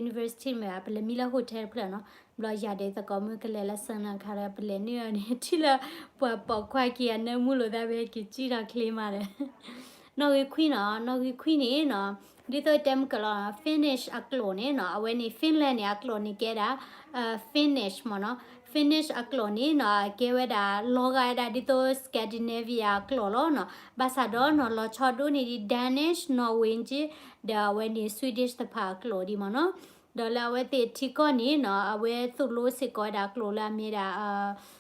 university မ့ၢ်ဘၣ် ပလဲၤမံလၢ hotel တဖျၢၣ်နီၤ. ဘျီယၤဒီးသကိးမုၣ်ကလဲၤလၢ sauna ခါဒီး ပလဲၤနုာ်အီၤန့ၣ် ထံၣ်လၢ ပှၤပိာ်ခွါက့ၤအနၢမူလိာ်သး ပဟဲက့ၤစံၣ်ထီၣ်ချ့မးဒီး နီၣ်ဂံၢ်ခွံနီၤ, နီၣ်ဂံၢ်ခွံန့ၣ်နီၤ, ဒ်သိးတဲမုၢ်ကလီၤ Finnish အကျိာ်န့ၣ်နီၤ, အဝဲန့ၣ် Finland န့ၣ် အကျိာ်န့ၣ်ကဲဒၣ် Finnish မ့ၢ်နီၤ. Finnish အကျိာ်န့ၣ်နီၤ အကဲဝဲဒၣ် လီၤဂာ်ဝဲဒၣ်ဒ်သိး Scandinavia အကျိာ်လီၤနီၤ. ဘၣ်ဆၣ်ဒီးနီၤ လီၤဆီဒိၣ်န့ၢ်ဒံး Danish, Norwegian ဒီးအဝဲန့ၣ် Swedish တဖၣ်အကျိာ်ဒံးမ့ၢ်နီၤ. ဒီးလၢအဝဲသ့ၣ်ထံကီၢ်န့ၣ်နီၤ အဝဲသိၣ်လိစ့ၢ်ကီးဝဲဒၣ်အကျိာ်လၢအမ့ၢ်ဒၣ်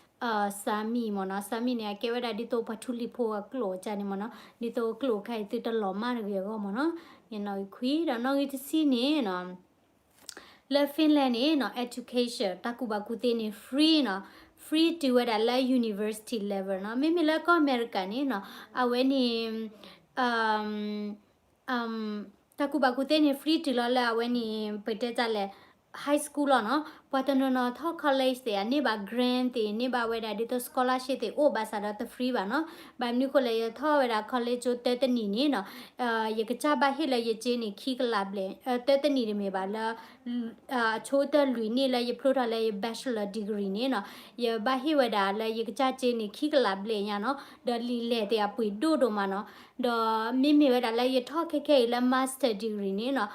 Sami မ့ၢ်နီၤ. Sami န့ၣ် အကဲဝဲဒၣ်ဒ်သိးပှၤထူလံၤဖိအကျိာ်ကၢ်န့ၣ်မ့ၢ်နီၤ, ဒ်သိးကျိာ်ခါအံၤသုတလီၤမၢ်တဂ့ၤအဂီၢ်မ့ၢ်နီၤ. ယနီၣ်ဂံၢ်ခွံဒီး နီၣ်ဂံၢ်တဆံန့ၣ်နီၤ, လၢ Finland န့ၣ်နီၤ education တၢ်ကူၣ်ဘၣ်ကူၣ်သ့န့ၣ် free နီၤ, free တုၤဝဲဒၣ်လၢ university level နီၤ. မ့မ့ၢ်လၢကီၢ်အမဲရကၤန့ၣ်နီၤ အဝဲန့ၣ် တၢ်ကူၣ်ဘၣ်ကူၣ်သ့န့ၣ် free တုၤလီၤလၢအဝဲန့ၣ် ပတဲတၢ်လဲၣ် high school လီၤနီၤ. ပှၤတနီၤနီၤထီၣ် college သ့ၣ် အန့ၢ်ဘၣ် grant သ့ၣ် န့ၢ်ဘၣ်ဝဲဒၣ်ဒ်သိး scholarship သ့ၣ်အိၣ်ဘၣ်ဆၣ်ဒီးတ free ဘၣ်နီၤ. ဘၣ်မနုၤဃိလဲၣ် ယထီၣ်ဝဲဒၣ် college ကၠိတၢတနံၣ်န့ၣ်နီၤ ယကစၢ်ဘၣ်ဟ့ၣ်လၢယစ့န့ၣ် ခံကလးဘျဲၣ်, တၢတနံၣ်တမ့ၢ်ဘၣ်လၢ အဆိကတၢၢ်လွံၢ်နံၣ်လၢယဖျိထီၣ်လၢယ bachelor degree န့ၣ်နီၤ ယဘၣ်ဟ့ၣ်ဝဲဒၣ်လၢယကစၢ်စ့န့ၣ် ခံကလးဘျဲၣ်ညါနီၤ. ဒီးလံာ်လဲၢ်သ့ၣ်အပှ့ၤဒိၣ်ဒိၣ်မးနီၤ. ဒီးမ့မ့ၢ်ဝဲဒၣ်လၢယထီၣ်ခဲခဲအံၤလၢ master degree န့ၣ်နီၤ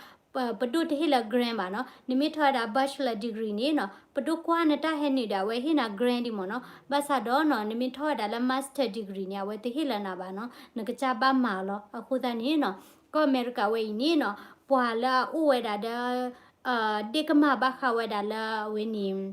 ပဒိၣ်တဟ့ၣ်လၢ grant ဘၣ်နီၤ. နမ့ၢ်ထီၣ်ဝဲဒၣ် bachelor degree န့ၣ်နီၤ ပဒိၣ်ကွၢ်နတၢ်ဟဲနုာ်ဒီး အဝဲဟ့ၣ်နၤ grant ဒံးမ့ၢ်နီၤ. ဘၣ်ဆၣ်ဒီးနီၤ နမ့ၢ်ထီၣ်ဝဲဒၣ်လၢ master degree န့ၣ် အဝဲတဟ့ၣ်လၢနၤဘၣ်နီၤ, နကစၢ်ဘၣ်မၤအီၤလီၤ. အဃိသတးန့ၣ်နီၤ ကီၢ်အမဲရကၤဝဲအံၤန့ၣ်နီၤ ပှၤလၢအအိၣ်ဝဲဒၣ်ဒီး ဒ့ၣ်ကမၢ်ဘၣ်ဃးဝဲဒၣ်လၢအဝဲန့ၣ်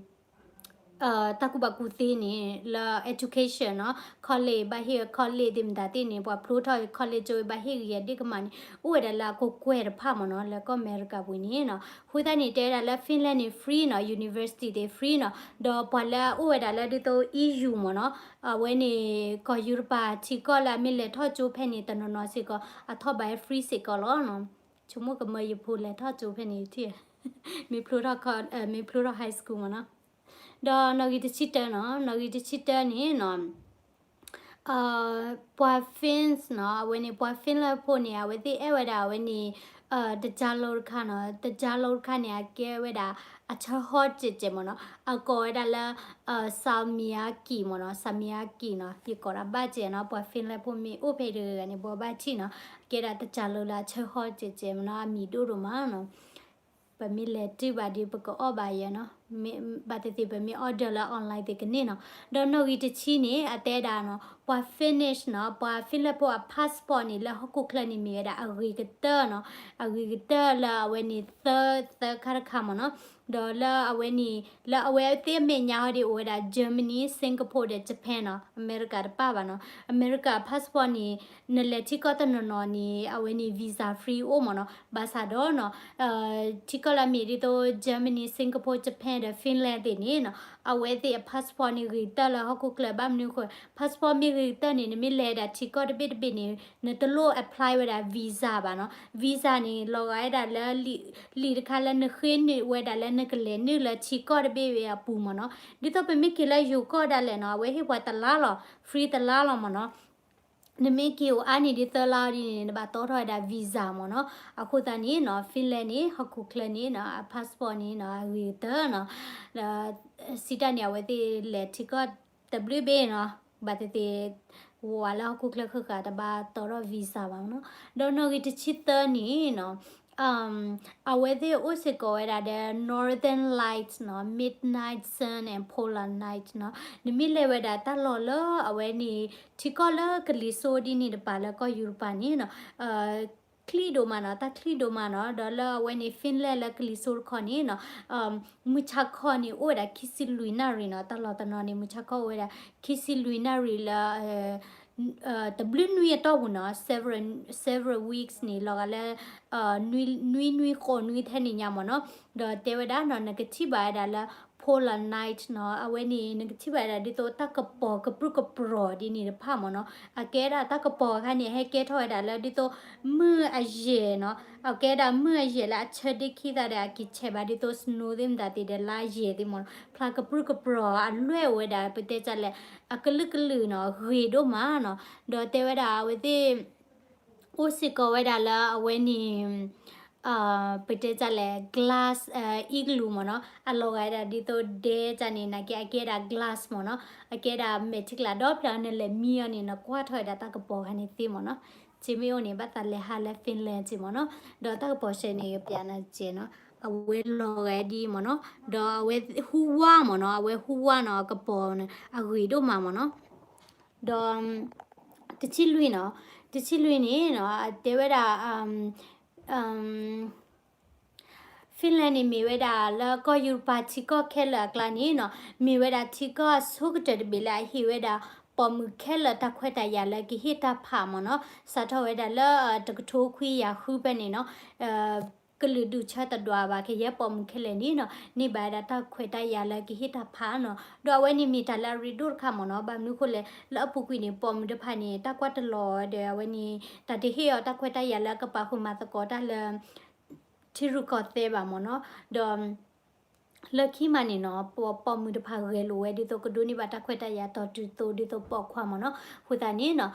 တၢ်ကူၣ်ဘၣ်ကူၣ်သ့န့ၣ် လၢ education နီၤ college ဘၣ်ဟ့ၣ် college သ့ၣ်မတၤသ့ၣ်န့ၣ် ပှၤဖျိထီၣ် college ကၠိဘၣ်ဟ့ၣ်ဂ့ၤအဒ့ၣ်ကမၢ်န့ၣ် အိၣ်ဝဲဒၣ်လၢအကကွဲၢ်တဖၣ်မ့ၢ်နီၤ လၢကီၢ်အမဲရကၤပူၤန့ၣ်နီၤ. အဃိသတးန့ၣ် တဲဝဲဒၣ်လၢ Finland န့ၣ် free နီၤ university သ့ၣ် free နီၤ. ဒီးပှၤလၢအအိၣ်ဝဲဒၣ်လၢဒ်သိး EU မ့ၢ်နီၤ အဝဲန့ၣ် ကီၢ်ယူရပၤထံကီၢ်လၢအမ့ၢ်လဲၤထီၣ်ကၠိဖဲန့ၣ် တနီၤနီၤစ့ၢ်ကီး အထီၣ်ဘၣ် free စ့ၢ်ကီးလီၤနီၤ. ဆိကမိၣ်ကမၢယဖိလဲၤထီၣ်ကၠိဖဲန့ၣ်ထံၣ် မ့ၢ်ဖျိထီၣ် မ့ၢ်ဖျိထီၣ် high school မ့ၢ်နီၤ. ဒီးနီၣ်ဂံၢ်တဆံတၢနီၤ နီၣ်ဂံၢ်တဆံတၢန့ၣ်နီၤ ပှၤ Finns နီၤ အဝဲန့ၣ် ပှၤ Finland ဖိန့ၣ် အဝဲသ့ၣ်အဲၣ်ဝဲဒၣ်အဝဲန့ၣ် တကၢလိတခါနီၤ တကၢလိတခါန့ၣ် အကဲဝဲဒၣ် အဆၢဟီၣ်ကဲးကဲးမ့ၢ်နီၤ အကိးဝဲဒၣ်လၢ salmiakki မ့ၢ်နီၤ salmiakki နီၤ ယကိးဒၣ်ဘၣ်ကဲးနီၤ ပှၤ Finland ဖိမ့ၢ်အိၣ်ဖဲအံၤတဂၤဂၤန့ၣ် ဘိးဘၣ်ထံၣ်နီၤ ကဲဒၣ်တကၢလိလၢအဆၢဟီၣ်ကဲးကဲးမ့ၢ်နီၤ အမံၤဒိၣ်ဒိၣ်မးနီၤ ပမ့ၢ်လဲၤတုၤဘၣ်ဒီး ပကအီၣ်ဘၣ်ယဲနီၤ ဘၣ်သ့ၣ်သ့ၣ်ပမ့ၢ် order လၢ online သ့ၣ်ကန့ၢ်နီၤ. ဒီးနီၣ်ဂံၢ်တဆံန့ၣ် အတဲဒၣ်နီၤ ပှၤ Finnish နီၤ ပှၤ Finland ဖိအ passport န့ၣ် လၢဟီၣ်ခိၣ်ချၢန့ၣ် မ့ၢ်ဝဲဒၣ်အဂ့ၤကတၢၢ်နီၤ, အဂ့ၤကတၢၢ်လၢအဝဲန့ၣ်သၢ သၢခါတခါမ့ၢ်နီၤ. ဒီးလၢအဝဲန့ၣ် လၢအဝဲသ့ၣ်အမဲာ်ညါဟီဒ်အိၣ်ဝဲဒၣ် Germany, Singapore ဒီး Japan နီၤ, အမဲရကၤတပၣ်ဘၣ်နီၤ. အမဲရကၤ passport န့ၣ် နလဲၤထံကီၢ်တနီၤနီၤန့ၣ် အဝဲန့ၣ် visa free အိၣ်မ့ၢ်နီၤ. ဘၣ်ဆၣ်ဒီးနီၤ ထံကီၢ်လၢအမ့ၢ်ဒ်သိး Germany, Singapore, Japan ဒီး Finland သ့ၣ်န့ၣ်နီၤ အဝဲသ့ၣ်အ passport န့ၣ်ဂ့ၤကတၢၢ်လၢဟီၣ်ခိၣ်ချၢ ဘၣ်မနုၤအဃိ passport မ့ၢ်ဂ့ၤကတၢၢ်န့ၣ် နမ့ၢ်လဲၤဒၣ်ထံကီၢ်တဘ့ၣ်တဘ့ၣ်န့ၣ် နတလိၣ် apply ဝဲဒၣ် visa ဘၣ်နီၤ. visa န့ၣ် လီၤဂာ်ဝဲဒၣ်လၢ လံာ်တခါလၢနဃ့နုာ်ဝဲဒၣ်လၢနကလဲၤနုာ်လၢထံကီၢ်တဘ့ၣ်ဝဲအပူၤမ့ၢ်နီၤ. ဒ်သိးပမ့ၢ်က့ၤလၢယိၤကီၢ်ဒၣ်လဲာ်နီၤ အဝဲဟ့ၣ်ပှၤတလါလီၤ, free တလါလီၤမ့ၢ်နီၤ. နမ့ၢ်က့ၤအိၣ်အါန့ၢ်ဒ်သၢလါဒ်န့ၣ် နဘၣ်တီထီၣ်ဝဲဒၣ် visa မ့ၢ်နီၤ. အဃိသတးန့ၣ်နီၤ Finland န့ၣ် ဟီၣ်ခိၣ်ချၢန့ၣ်နီၤ အ passport န့ၣ်နီၤ အဂ့ၤကတၢၢ်နီၤ. ဒီးစံးတၢ်န့ၣ် အဝဲသ့ၣ်လဲၤထံကီၢ်တဘျုးဘ့ၣ်နီၤ ဘၣ်သ့ၣ်သ့ၣ် ဝဲလၢဟီၣ်ခိၣ်ချၢဃၣ်ဃၣ်တဘၣ်တီထီၣ် visa ဘၣ်မ့ၢ်နီၤ. ဒီးနီၣ်ဂံၢ်တဆံသၢန့ၣ်နီၤ အဝဲသ့ၣ်အိၣ်စ့ၢ်ကီးဝဲဒၣ်ဒီး Northern Lights နီၤ, Midnight Sun and Polar Night နီၤ. နမ့ၢ်လဲၤဝဲဒၣ်တၢ်လီၢ်လၢအဝဲန့ၣ် ထံကီၢ်လၢကလံၤစိးဒ်န့ၣ်တပၤလၢကီၢ်ယူရပၤန့ၣ်နီၤ ချံဒိၣ်မးနီၤ, တၢ်ချံဒိၣ်မးနီၤ. ဒီးလၢအဝဲန့ၣ် Finland လၢကလံၤစိးတခီန့ၣ်နီၤ မုၢ်ဆါခီန့ၣ် အိၣ်ဝဲဒၣ်ခံဆံလွံၢ်နၣ်ရံၣ်နီၤ. တၢ်လီၢ်တနီၤန့ၣ် မုၢ်ဆါခီအိၣ်ဝဲဒၣ်ခံဆံလွံၢ်နၣ်ရံၣ်လၢ တဘျုးနွံအတီၢ်ပူၤနီၤ, several, several weeks န့ၣ် လီၤဂာ်လၢ နွံနွံဃိးနွံထဲန့ၣ်ညါမ့ၢ်နီၤ. ဒီးတဲဝဲဒၣ်နီၤ နကထံၣ်ဘၣ်ဝဲဒၣ်လၢ polar night နီၤ, အဝဲန့ၣ် နကထံၣ်ဘၣ်ဝဲဒၣ်ဒ်သိးတၢ်ကပီၤကပြုၢ်ကပြီၤဒ်န့ၣ်တဖၣ်မ့ၢ်နီၤ. အကဲဒၣ်တၢ်ကပီၤအခါန့ၣ် ဟဲကဲထီၣ်ဝဲဒၣ်လၢဒ်သိးမုၢ်အယဲၢ်နီၤ, အကဲဒၣ်မုၢ်အယဲၢ်လၢအဆၢဒ့ခံသးဒီး အက့ၤဆဲးဘၣ်ဒ်သိး snow သ့ၣ်မတၤသ့ၣ်ဒီး လါယဲၢ်သ့ၣ်မ့ၢ်နီၤ, ဖျါကပြုၢ်ကပြီၤအလွဲၢ်အိၣ်ဝဲဒၣ် ပတဲတၢ်လဲၣ် အကလုာ်ကလုာ်နီၤ, ဂ့ၤဒိၣ်မးနီၤ. ဒီးတဲဝဲဒၣ်အဝဲသ့ၣ် အိၣ်စ့ၢ်ကီးဝဲဒၣ်လၢအဝဲန့ၣ် ပတဲတၢ်လဲၣ် glass igloo မ့ၢ်နီၤ, အလီၤဂာ်ဒၣ်ဒ်သိးဒဲကန့ၣ် နာ်က့အကဲဒၣ် glass မ့ၢ်နီၤ, အကဲဒၣ်မဲာ်ထံကျါဒီဖျၢၣ် နလဲၤမံအီၤန့ၣ် နကွၢ်ထီၣ်ဝဲဒၣ်တၢ်ကပီၤခါန့ၣ်သ့မ့ၢ်နီၤ. စ့မ့ၢ်အိၣ်န့ၣ် ဘၣ်သးလဲၤဟးလၢ Finland စ့မ့ၢ်နီၤ, ဒီးတၢ်ကပီၤစဲန့ၣ် ယပျးနၤစဲနီၤ, အဝဲလီၤဂာ်ဒ်မ့ၢ်နီၤ, ဒီးအဝဲဟူဝါမ့ၢ်နီၤ, အဝဲဟူဝါနီၤ အကပီၤန့ၣ် အဂ့ၤဒိၣ်မးမ့ၢ်နီၤ. ဒီး တဆံလွံၢ်နီၤ, တဆံလွံၢ်န့ၣ်နီၤ တဲဝဲဒၣ် Finland န့ၣ် မ့ၢ်ဝဲဒၣ်လၢကီၢ်ယူရပၤထံကီၢ်ခဲလၢာ်အကျါန့ၣ်နီၤ, မ့ၢ်ဝဲဒၣ်ထံကီၢ်အဆိကတၢၢ်တဘ့ၣ်လၢအဟ့ၣ်ဝဲဒၣ် ပိာ်မုၣ်ခဲလၢာ်တၢ်ခွဲးတၢ်ယာ်လၢကဟ့ၣ်တၢ်ဖးမ့ၢ်နီၤ, စးထီၣ်ဝဲဒၣ်လၢ တကထိခွံကယၤဃုဖဲန့ၣ်နီၤ ကလုာ်ဒူၣ်ဆၢတဒွးဘၣ် ကယဲၢ်ပိာ်မုၣ်ခဲလၢာ်န့ၣ်နီၤ န့ၢ်ဘၣ်ဝဲဒၣ်တၢ်ခွဲးတၢ်ယာ်လၢကဟ့ၣ်တၢ်ဖးနီၤ, ဒီးအဝဲန့ၣ်မ့ၢ်တၢ်လၢအရ့ဒိၣ်တခါမ့ၢ်နီၤ, ဘၣ်မနုၤအဃိလဲၣ် လၢအပူၤကွံာ်န့ၣ် ပိာ်မုၣ်တဖၣ်န့ၣ် တၢ်ကွၢ်တလီၤဒီး အဝဲန့ၣ် တၢ်တဟ့ၣ်အီၤတၢ်ခွဲးတၢ်ယာ်လၢကပာ်ဃုာ်မၤသကိးတၢ်လၢ ထံရူၢ်ကီၢ်သဲးဘၣ်မ့ၢ်နီၤ, ဒီး လၢခံမးန့ၣ်နီၤ ပိာ်မုၣ်တဖၣ်ဂဲၤလိာ်ဝဲ ဒ်သိးကဒိးန့ၢ်ဘၣ်တၢ်ခွဲးတၢ်ယာ်တီၤတုၤသိး ဒ်သိးပိာ်ခွါမ့ၢ်နီၤ, အဃိသတးန့ၣ်နီၤ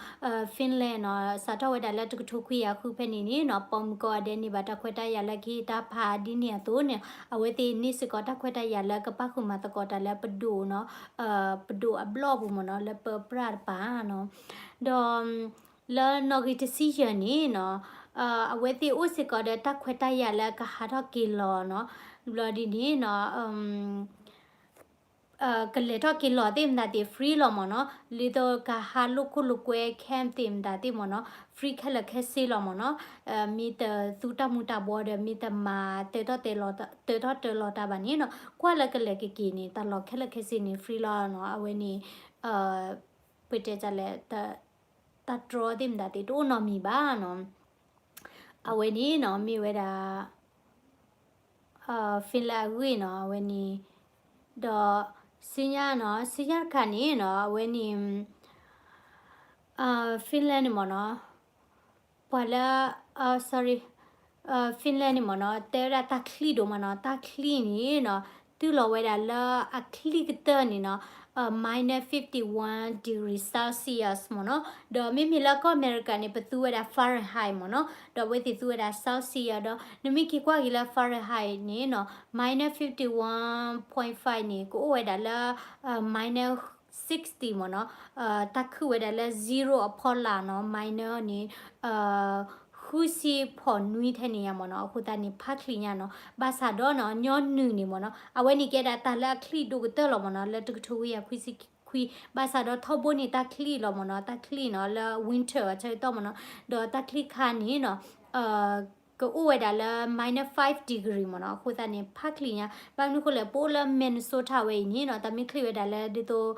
Finland နီၤ စးထီၣ်ဝဲဒၣ်လၢတကထိခွံကယၤဃုဖဲန့ၣ်န့ၣ်နီၤ ပိာ်မုၣ်ကိးဂၤဒဲးန့ၢ်ဘၣ်တၢ်ခွဲးတၢ်ယာ်လၢကဟ့ၣ်တၢ်ဖးဒ်န့ၣ်အသိးန့ၣ် အဝဲသ့ၣ်န့ၢ်စ့ၢ်ကီးတၢ်ခွဲးတၢ်ယာ်လၢကပာ်ဃုာ်မၤသကိးတၢ်လၢပဒိၣ်နီၤ, ပဒိၣ်အဘျီၣ်ပူၤမ့ၢ်နီၤ လၢပပြၣ်တပၤနီၤ, ဒီး လၢနီၣ်ဂံၢ်တဆံယဲၢ်န့ၣ်နီၤ အဝဲသ့ၣ်အိၣ်စ့ၢ်ကီးဒီးတၢ်ခွဲးတၢ်ယာ်လၢကဟးထီၣ်က့ၤလီၤနီၤ, ဘျီဒ်န့ၣ်နီၤ ကလဲၤထီၣ်က့ၤလီၤသ့ၣ်မတၤသ့ၣ် free လီၤမ့ၢ်နီၤ, ဒ်သိးကဟးလိာ်ခိၣ်လိာ်ကွဲ camp သ့ၣ်မတၤသ့ၣ်မ့ၢ်နီၤ free ခဲလၢာ်ခဲဆ့လီၤမ့ၢ်နီၤ, မ့ၢ်တသူတၢ်မူၤတၢ်ဘှီးဒီး မ့ၢ်တမၤတၢထီၣ်တၢလီၤ တၢထီၣ်တၢလီၤတၢ်ဘၣ်န့ၣ်နီၤ ကွၢ်လၢကလဲၤကက့ၤန့ၣ် တၢ်လီၢ်ခဲလၢာ်ခဲဆ့န့ၣ် free လီၤနီၤ, အဝဲန့ၣ် ပတဲတၢ်လဲၣ် တၢ်တြီသ့ၣ်မတၤသ့ၣ် တအိၣ်နီတမံၤဘၣ်နီၤ. အဝဲန့ၣ်နီၤ မ့ၢ်ဝဲဒၣ် Finland အဂ့ၢ်နီၤ အဝဲန့ၣ်, ဒီး ဆူညါနီၤ ဆူညါတခါန့ၣ်နီၤ အဝဲန့ၣ် Finland န့ၣ်မ့ၢ်နီၤ ပှၤလၢ sorry, Finland န့ၣ်မ့ၢ်နီၤ တဲဝဲဒၣ်တၢ်ချံဒိၣ်မးနီၤ, တၢ်ချံန့ၣ်နီၤ တုၤလီၤဝဲဒၣ်လၢအချံကတၢၢ်န့ၣ်နီၤ minus fifty one degree Celsius မ့ၢ်နီၤ, ဒီးမ့မ့ၢ်လၢကီၢ်အမဲရကၤန့ၣ် ပသူဝဲဒၣ် Fahrenheit မ့ၢ်နီၤ, ဒီးအဝဲသ့ၣ်သူဝဲဒၣ် Celsius ဒီး နမ့ၢ်က့ၤကွၢ်က့ၤလၢ Fahrenheit န့ၣ်နီၤ minus fifty one point five န့ၣ် ကအိၣ်ဝဲဒၣ်လၢ minus sixty မ့ၢ်နီၤ, တၢ်ခုၣ်ဝဲဒၣ်လၢ zero အဖီလာ်နီၤ, minus န့ၣ် ဃ ခွံဆံဖီၣ်နွံထဲန့ၣ်ညါမ့ၢ်နီၤ, အဃိသတးန့ၣ် ဖးချံးညါနီၤ, ဘၣ်ဆၣ်ဒီးနီၤ ညီနုၢ်န့ၣ်မ့ၢ်နီၤ အဝဲန့ၣ်ကဲဒၣ်တၢ်လၢအချံးဒိၣ်ကတၢၢ်လီၤမ့ၢ်နီၤ, လၢတကထိခွံကယၤခွံဆံခွံ, ဘၣ်ဆၣ်ဒီးထီဘိန့ၣ် တၢ်ချံးလီၤမ့ၢ်နီၤ, တၢ်ချံးနီၤ လၢ winter အဆၢကတီၢ်မ့ၢ်နီၤ, ဒီးတၢ်ချံးခါန့ၣ်နီၤ ကအိၣ်ဝဲဒၣ်လၢ minus five degree မ့ၢ်နီၤ, အဃိသတးန့ၣ် ဖးချံးညါ, ဘၣ်မနုၤအဃိလဲၣ် ပအိၣ်လၢ Minnesota ဝဲအံၤန့ၣ်နီၤ တၢ်မ့ၢ်ချံးဝဲဒၣ်လၢဒ်သိး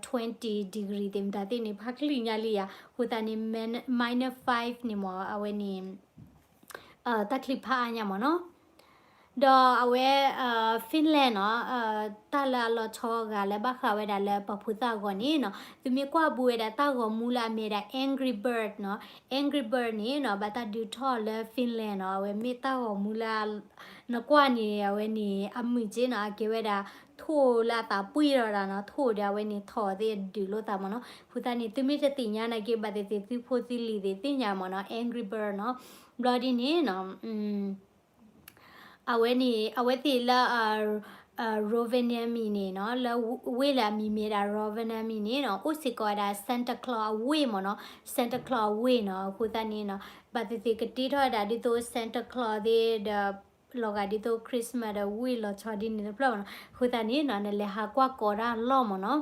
twenty degree သ့ၣ်မတၤသ့ၣ်န့ၣ် ဖးချံးညါလံယၤ, အဃိသတးန့ၣ် minus five န့ၣ်မ့ၢ် အဝဲန့ၣ် တၢ်ချံးဖးအါညါမ့ၢ်နီၤ. ဒီးအဝဲ Finland နီၤ တၢ်လၢအလီၤဆီဂၤလၢဘၣ်ဃးဝဲဒၣ်လၢ ပှၤဖိသၣ်အဂီၢ်န့ၣ်နီၤ သုမ့ၢ်ကွၢ်ဘူးဝဲဒၣ်တၢ်ဂီၤမူလၢအမ့ၢ်ဒၣ် Angry Bird နီၤ, Angry Bird န့ၣ်နီၤ ဘၣ်တၢ်ဒုးထီၣ်လၢ Finland နီၤ, အဝဲမ့ၢ်တၢ်ဂီၤမူလၢ နကွၢ်န့ၣ် အဝဲန့ၣ် အမုာ်က့နီၤ အကဲဝဲဒၣ် ထိၣ်လၢအသးပှံၢ်ထီၣ်ဒၣ်နီၤ, ထိၣ်ဒီးအဝဲန့ၣ် ထိၣ်သ့ၣ်ဒုးလိာ်သးမ့ၢ်နီၤ, အဃိသတးန့ၣ် သုမ့ၢ်တသ့ၣ်ညါနာ်က့ ဘၣ်သ့ၣ်သ့ၣ်သုဖိသုလံၤသ့ၣ်သ့ၣ်ညါမ့ၢ်နီၤ Angry Bird နီၤ, ဘျီဒ်န့ၣ်နီၤ အဝဲန့ၣ် အဝဲသ့ၣ်လၢ Rovaniemi န့ၣ်နီၤ လၢဝ့ၢ်လၢအမံၤမ့ၢ်ဒၣ် Rovaniemi န့ၣ်နီၤ အိၣ်စ့ၢ်ကီးဝဲဒၣ် Santa Claus အဝ့ၢ်မ့ၢ်နီၤ, Santa Claus အဝ့ၢ်နီၤ, အဃိသတးန့ၣ်နီၤ ဘၣ်သ့ၣ်သ့ၣ်ကတ့ထီၣ်ဝဲဒၣ်ဒ်သိး Santa Claus သ့ၣ်ဒီး လီၤဂာ်ဒ်သိး Christmas ဒီးဝ့ၢ်လီၤဆီဒ်န့ၣ်တဖျၢၣ်မ့ၢ်နီၤ, အဃိသတးန့ၣ်နီၤ နလဲၤဟးကွၢ်ကိးတၢ်လီၢ်မ့ၢ်နီၤ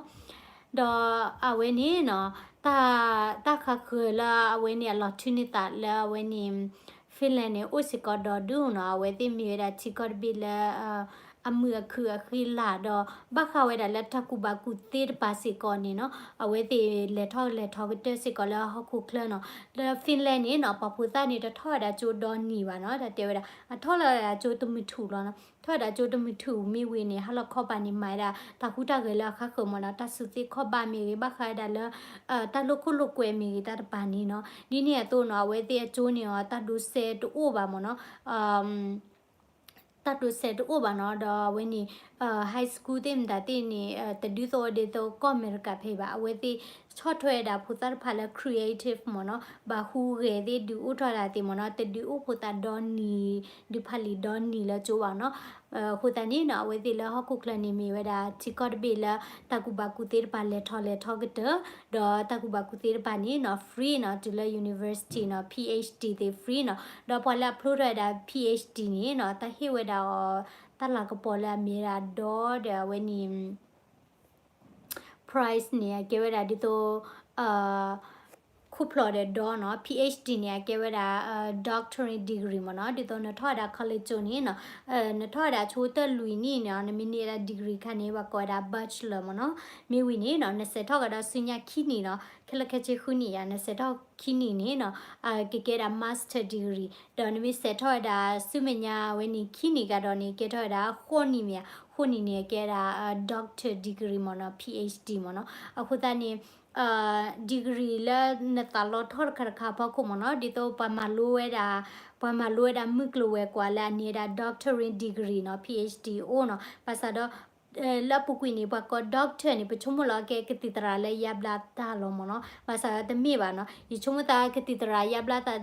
ဒီးအဝဲန့ၣ်နီၤ တၢ် တၢ်ခးဃၢၤလၢအဝဲန့ၣ်အလီၤထုးန့ၢ်သးလၢအဝဲန့ၣ် Finland န့ၣ် အိၣ်စ့ၢ်ကီးဒီဒူၣ်နီၤ, အဝဲသ့ၣ်မ့ၢ်ဝဲဒၣ်ထံကီၢ်တဘ့ၣ်လၢ အမုာ်အခုးအဃံလၤဒီး ဘၣ်ဃးဝဲဒၣ်လၢတၢ်ကူၣ်ဘၣ်ကူၣ်သ့တပၤစ့ၢ်ကီးန့ၣ်နီၤ အဝဲသ့ၣ်လဲၤထီၣ်လဲၤထီကတၢၢ်စ့ၢ်ကီးလၢဟီၣ်ခိၣ်ချၢနီၤ, လၢ Finland န့ၣ်နီၤ ပှၤဖိသၣ်န့ၣ် တထီၣ်ဝဲဒၣ်ကၠိဒီနံၤဘၣ်နီၤ, တၢ်တဲဝဲဒၣ် အထီၣ်လီၤဝဲဒၣ်ကၠိတမုၢ်ထူၣ်လီၤနီၤ, ထီၣ်ဝဲဒၣ်ကၠိတမုၢ်ထူၣ်မ့ၢ်ဝံၤန့ၣ် ဟါလီၤခီပၤန့ၣ် မၤဝဲဒၣ်တၢ်ဟူးတၢ်ဂဲၤလၢအဃါဃၢၤမ့ၢ်နီၤ, တၢ်စူးသ့ၣ်ခီၣ်ဘၣ်မ့ၢ်ဂ့ၤ ဘၣ်ဃးဝဲဒၣ်လၢ တၢ်လိာ်ခိၣ်လိာ်ကွဲမ့ၢ်ဂ့ၤတၢ်တပၤန့ၣ်နီၤ, ဒ်န့ၣ်အသိးနီၤ အဝဲသ့ၣ်အကၠိန့ၣ်အီၤ တၢ်ဒိးစဲတအိၣ်ဘၣ်မ့ၢ်နီၤ တၢ်ဒိးစဲတအိၣ်ဘၣ်နီၤ, ဒီးအဝဲန့ၣ် high school သ့ၣ်မတၤသ့ၣ်န့ၣ် တဒုးသိးဒ်သိးကီၢ်အမဲရကၤဖဲဘၣ်, အဝဲသ့ၣ်ဆီၣ်ထွဲဝဲဒၣ်ဖိသၣ်တဖၣ်လၢ creative မ့ၢ်နီၤ, ဘၣ်ဟူးဂဲၤသ့ၣ်ဒုးအိၣ်ထီၣ်ဒၣ်သ့ၣ်မ့ၢ်နီၤ, တဒုးအိၣ်ဖိသၣ်ဒီနံၤ ဒုးဖးလံာ်ဒီနံၤလၢကၠိဘၣ်နီၤ, အဃိသတးန့ၣ်နီၤ အဝဲသ့ၣ်လၢဟီၣ်ခိၣ်ချၢန့ၣ်မ့ၢ်ဝဲဒၣ်ထံကီၢ်တဘ့ၣ်လၢ တၢ်ကူၣ်ဘၣ်ကူၣ်သ့တပၤလဲၤထီၣ်လဲၤထီကတၢၢ်, ဒီးတၢ်ကူၣ်ဘၣ်ကူၣ်သ့တပၤန့ၣ်နီၤ free နီၤ, တုၤလၢ university နီၤ PhD သ့ၣ် free နီၤ, ဒီးပှၤလၢအဖျိထီၣ်ဝဲဒၣ် PhD န့ၣ်နီၤ တၢ်ဟ့ၣ်ဝဲဒၣ်အီၤ တၢ်လၤကပီၤလၢအမ့ၢ်ဒၣ်ဒီဒီးအဝဲန့ၣ် prize န့ၣ် အကဲဝဲဒၣ်ဒ်သိး ခိၣ်ဖျီၣ်ဒီးဒီနီၤ, PhD န့ၣ် အကဲဝဲဒၣ် doctorate degree မ့ၢ်နီၤ, ဒ်သိးနထီၣ်ဝဲဒၣ် college ကၠိန့ၣ်နီၤ, နထီၣ်ဝဲဒၣ်ဆိတၢ်လွံၢ်နံၣ်န့ၣ် နမ့ၢ်န့ၢ်ဝဲဒၣ် degree ခါန့ၣ် ပှၤကိးဝဲဒၣ် bachelor မ့ၢ်နီၤ, မ့ၢ်ဝံၤန့ၣ်နီၤ နဆဲးထီၣ်ကဒီးဆူညါခံနံၣ်နီၤ, ခဲလၢာ်ခဲဆ့ဃုနံၣ်ယါ နဆဲးထီၣ်ခံနံၣ်န့ၣ်နီၤ, ကကဲဒၣ် master degree ဒီးနမ့ၢ်ဆဲးထီၣ်ဝဲဒၣ်ဆူမဲာ်ညါဝဲန့ၣ် ခံနံၣ်ကဒီးန့ၣ် ကဲထီၣ်ဝဲဒၣ်ဃိးနံၣ်မ့ၢ်ဧါ, ဃိးနံၣ်န့ၣ် ကဲဒၣ် doctor degree မ့ၢ်နီၤ, PhD မ့ၢ်နီၤ, အဃိသတးန့ၣ် degree လၢနသးလီထီၣ်တခါတခါအဖီခိၣ်မ့ၢ်နီၤ, ဒ်သိးပှၤမၤလိဝဲဒၣ်, ပှၤမၤလိဝဲဒၣ်မုၢ်ကျိၤဝဲၤကွာ်လၢအန့ၢ်ဝဲဒၣ် doctorate degree နီၤ, PhD အိၣ်နီၤ, ဘၣ်ဆၣ်ဒီး လၢအပူၤကွံာ်န့ၣ် ပှၤကိး doctor န့ၣ် ပဆိကမိၣ်လီၤကဲကသံၣ်သရၣ်လၢယါဘျါတၢ်လီၤမ့ၢ်နီၤ, ဘၣ်ဆၣ်ဒီးတမ့ၢ်ဘၣ်နီၤ, ယဆိကမိၣ်သးကသံၣ်သရၣ်ယါဘျါသး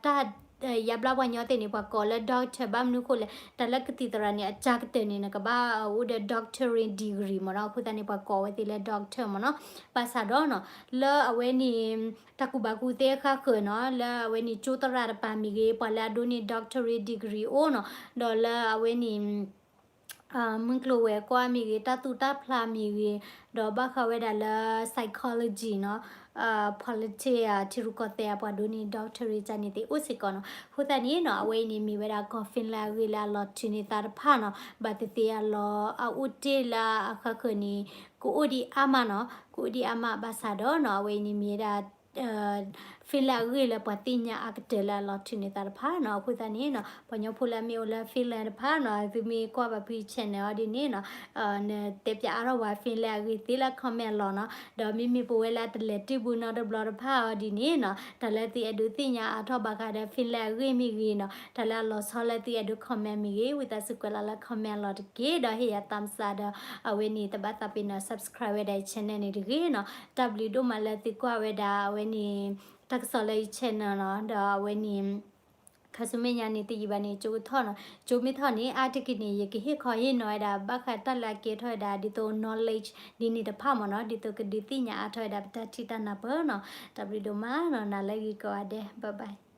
သးတၢ် ယါဘျါပှၤညီသ့ၣ်န့ၣ် ပှၤကိးလၢ doctor ဘၣ်မနုၤဃိလဲၣ်, တၢ်လၢကသံၣ်သရၣ်န့ၣ် အစှၤကတၢၢ်န့ၣ် နကဘၣ်အိၣ်ဒီး doctorate degree မ့ၢ်နီၤ, အဃိသတးန့ၣ် ပှၤကိးဝဲသ့ၣ်လၢ doctor မ့ၢ်နီၤ, ဘၣ်ဆၣ်ဒီးနီၤ လၢအဝဲန့ၣ် တၢ်ကူၣ်ဘၣ်ကူၣ်သ့ဃါဃၢၤနီၤ, လၢအဝဲန့ၣ် ကၠိသရၣ်တပၤမ့ၢ်ဂ့ၤ, ပှၤလၢအဒိးန့ၢ် doctorate degree အိၣ်နီၤ, ဒီးလၢအဝဲန့ၣ် မုၢ်ကျိၤဝဲၤကွာ်မ့ၢ်ဂ့ၤ, တၢ်သူၣ်တၢ်ဖျးမ့ၢ်ဂ့ၤ, ဒီးဘၣ်ဃးဝဲဒၣ်လၢ psychology နီၤ, politics ထံရူၢ်ကီၢ်သဲးအပှၤဒိးန့ၢ် doctorate န့ၣ်သ့ၣ်အိၣ်စ့ၢ်ကီးနီၤ, အဃိသတးန့ၣ်နီၤ အဝဲအံၤန့ၣ်မ့ၢ်ဝဲဒၣ်ကီၢ် Finland အဂ့ၢ်လၢအလီၤထုးန့ၢ်သးတဖၣ်နီၤ, ဘၣ်သ့ၣ်သ့ၣ်အလီၤအအိၣ်တ့ၢ်လၢအဃါဃၢၤန့ၣ် ကအိၣ်ဒံးအါမးနီၤ, ကအိၣ်ဒံးအါမး ဘၣ်ဆၣ်ဒီးနီၤ အဝဲအံၤန့ၣ်မ့ၢ်ဝဲဒၣ် Finland အဂ့ၢ်လၢပှၤသ့ၣ်ညါအါကတၢၢ်လၢအလီၤထုးန့ၢ်သးတဖၣ်နီၤ, အဃိသတးန့ၣ်နီၤ ပှၤကညီဖိလၢအမ့ၢ်အိၣ်လၢ Finland တဖၣ်နီၤ, သုမ့ၢ်ကွၢ်ဘၣ်ဖု channel အီၤဒ်န့ၣ်နီၤ, နတဲပၠးအါထီၣ်ပှၤ Finland အဂ့ၢ်သ့လၢ comment လီၤနီၤ, ဒီးမ့မ့ၢ်ပဝဲလၢတလဲၤတ့ၢ်ဘူးနီတဘျီတဖၣ်အီၤဒ်န့ၣ်နီၤ, တၢ်လၢသုအဲၣ်ဒိးသ့ၣ်ညါအါထီၣ်ဘၣ်ဃးဒီး Finland အဂ့ၢ်မ့ၢ်ဂ့ၤနီၤ, တၢ်လၢအလီၤဆီလၢသုအဲၣ်ဒိး comment မ့ၢ်ဂ့ၤ, ဝံသးစူၤကွဲးလီၤလၢ comment လီၤတက့ၢ်, ဒီးဟ့ၣ်ယၤ thumbs up ဒီး အဝဲန့ၣ် တဘၣ်သးပ့ၤနီၤ subscribe ဝဲဒၣ် channel န့ၣ်တဂ့ၤနီၤ, တၢ်ဘျုးဒိၣ်မးလၢသုကွၢ်ဝဲဒၣ် အဝဲန့ၣ် တၢ်ကစီၣ်လၢယ channel နီၤ, ဒီးအဝဲန့ၣ် ခါဆူမဲာ်ညါန့ၣ် တယံာ်ဘၣ်န့ၣ် ကၠိကထီၣ်နီၤ, ကၠိမ့ၢ်ထီၣ်န့ၣ် အါတက့ၢ်န့ၣ် ယကဟ့ၣ်ခီဟ့ၣ်နီၤဝဲဒၣ် ဘၣ်ဃးတၢ်လၢအကဲထီၣ်ဝဲဒၣ် ဒ်သိး knowledge ဒ်န့ၣ်တဖၣ်မ့ၢ်နီၤ, ဒ်သိးကဒုးသ့ၣ်ညါအါထီၣ်ဝဲဒၣ် ပတၢ်ထံၣ်တၢ်နၢ်ပၢၢ်နီၤ, တၢ်ဘျုးဒိၣ်မးနီၤ, နၤလၢဂ့ၤကိးဂၤဒဲး, bye bye.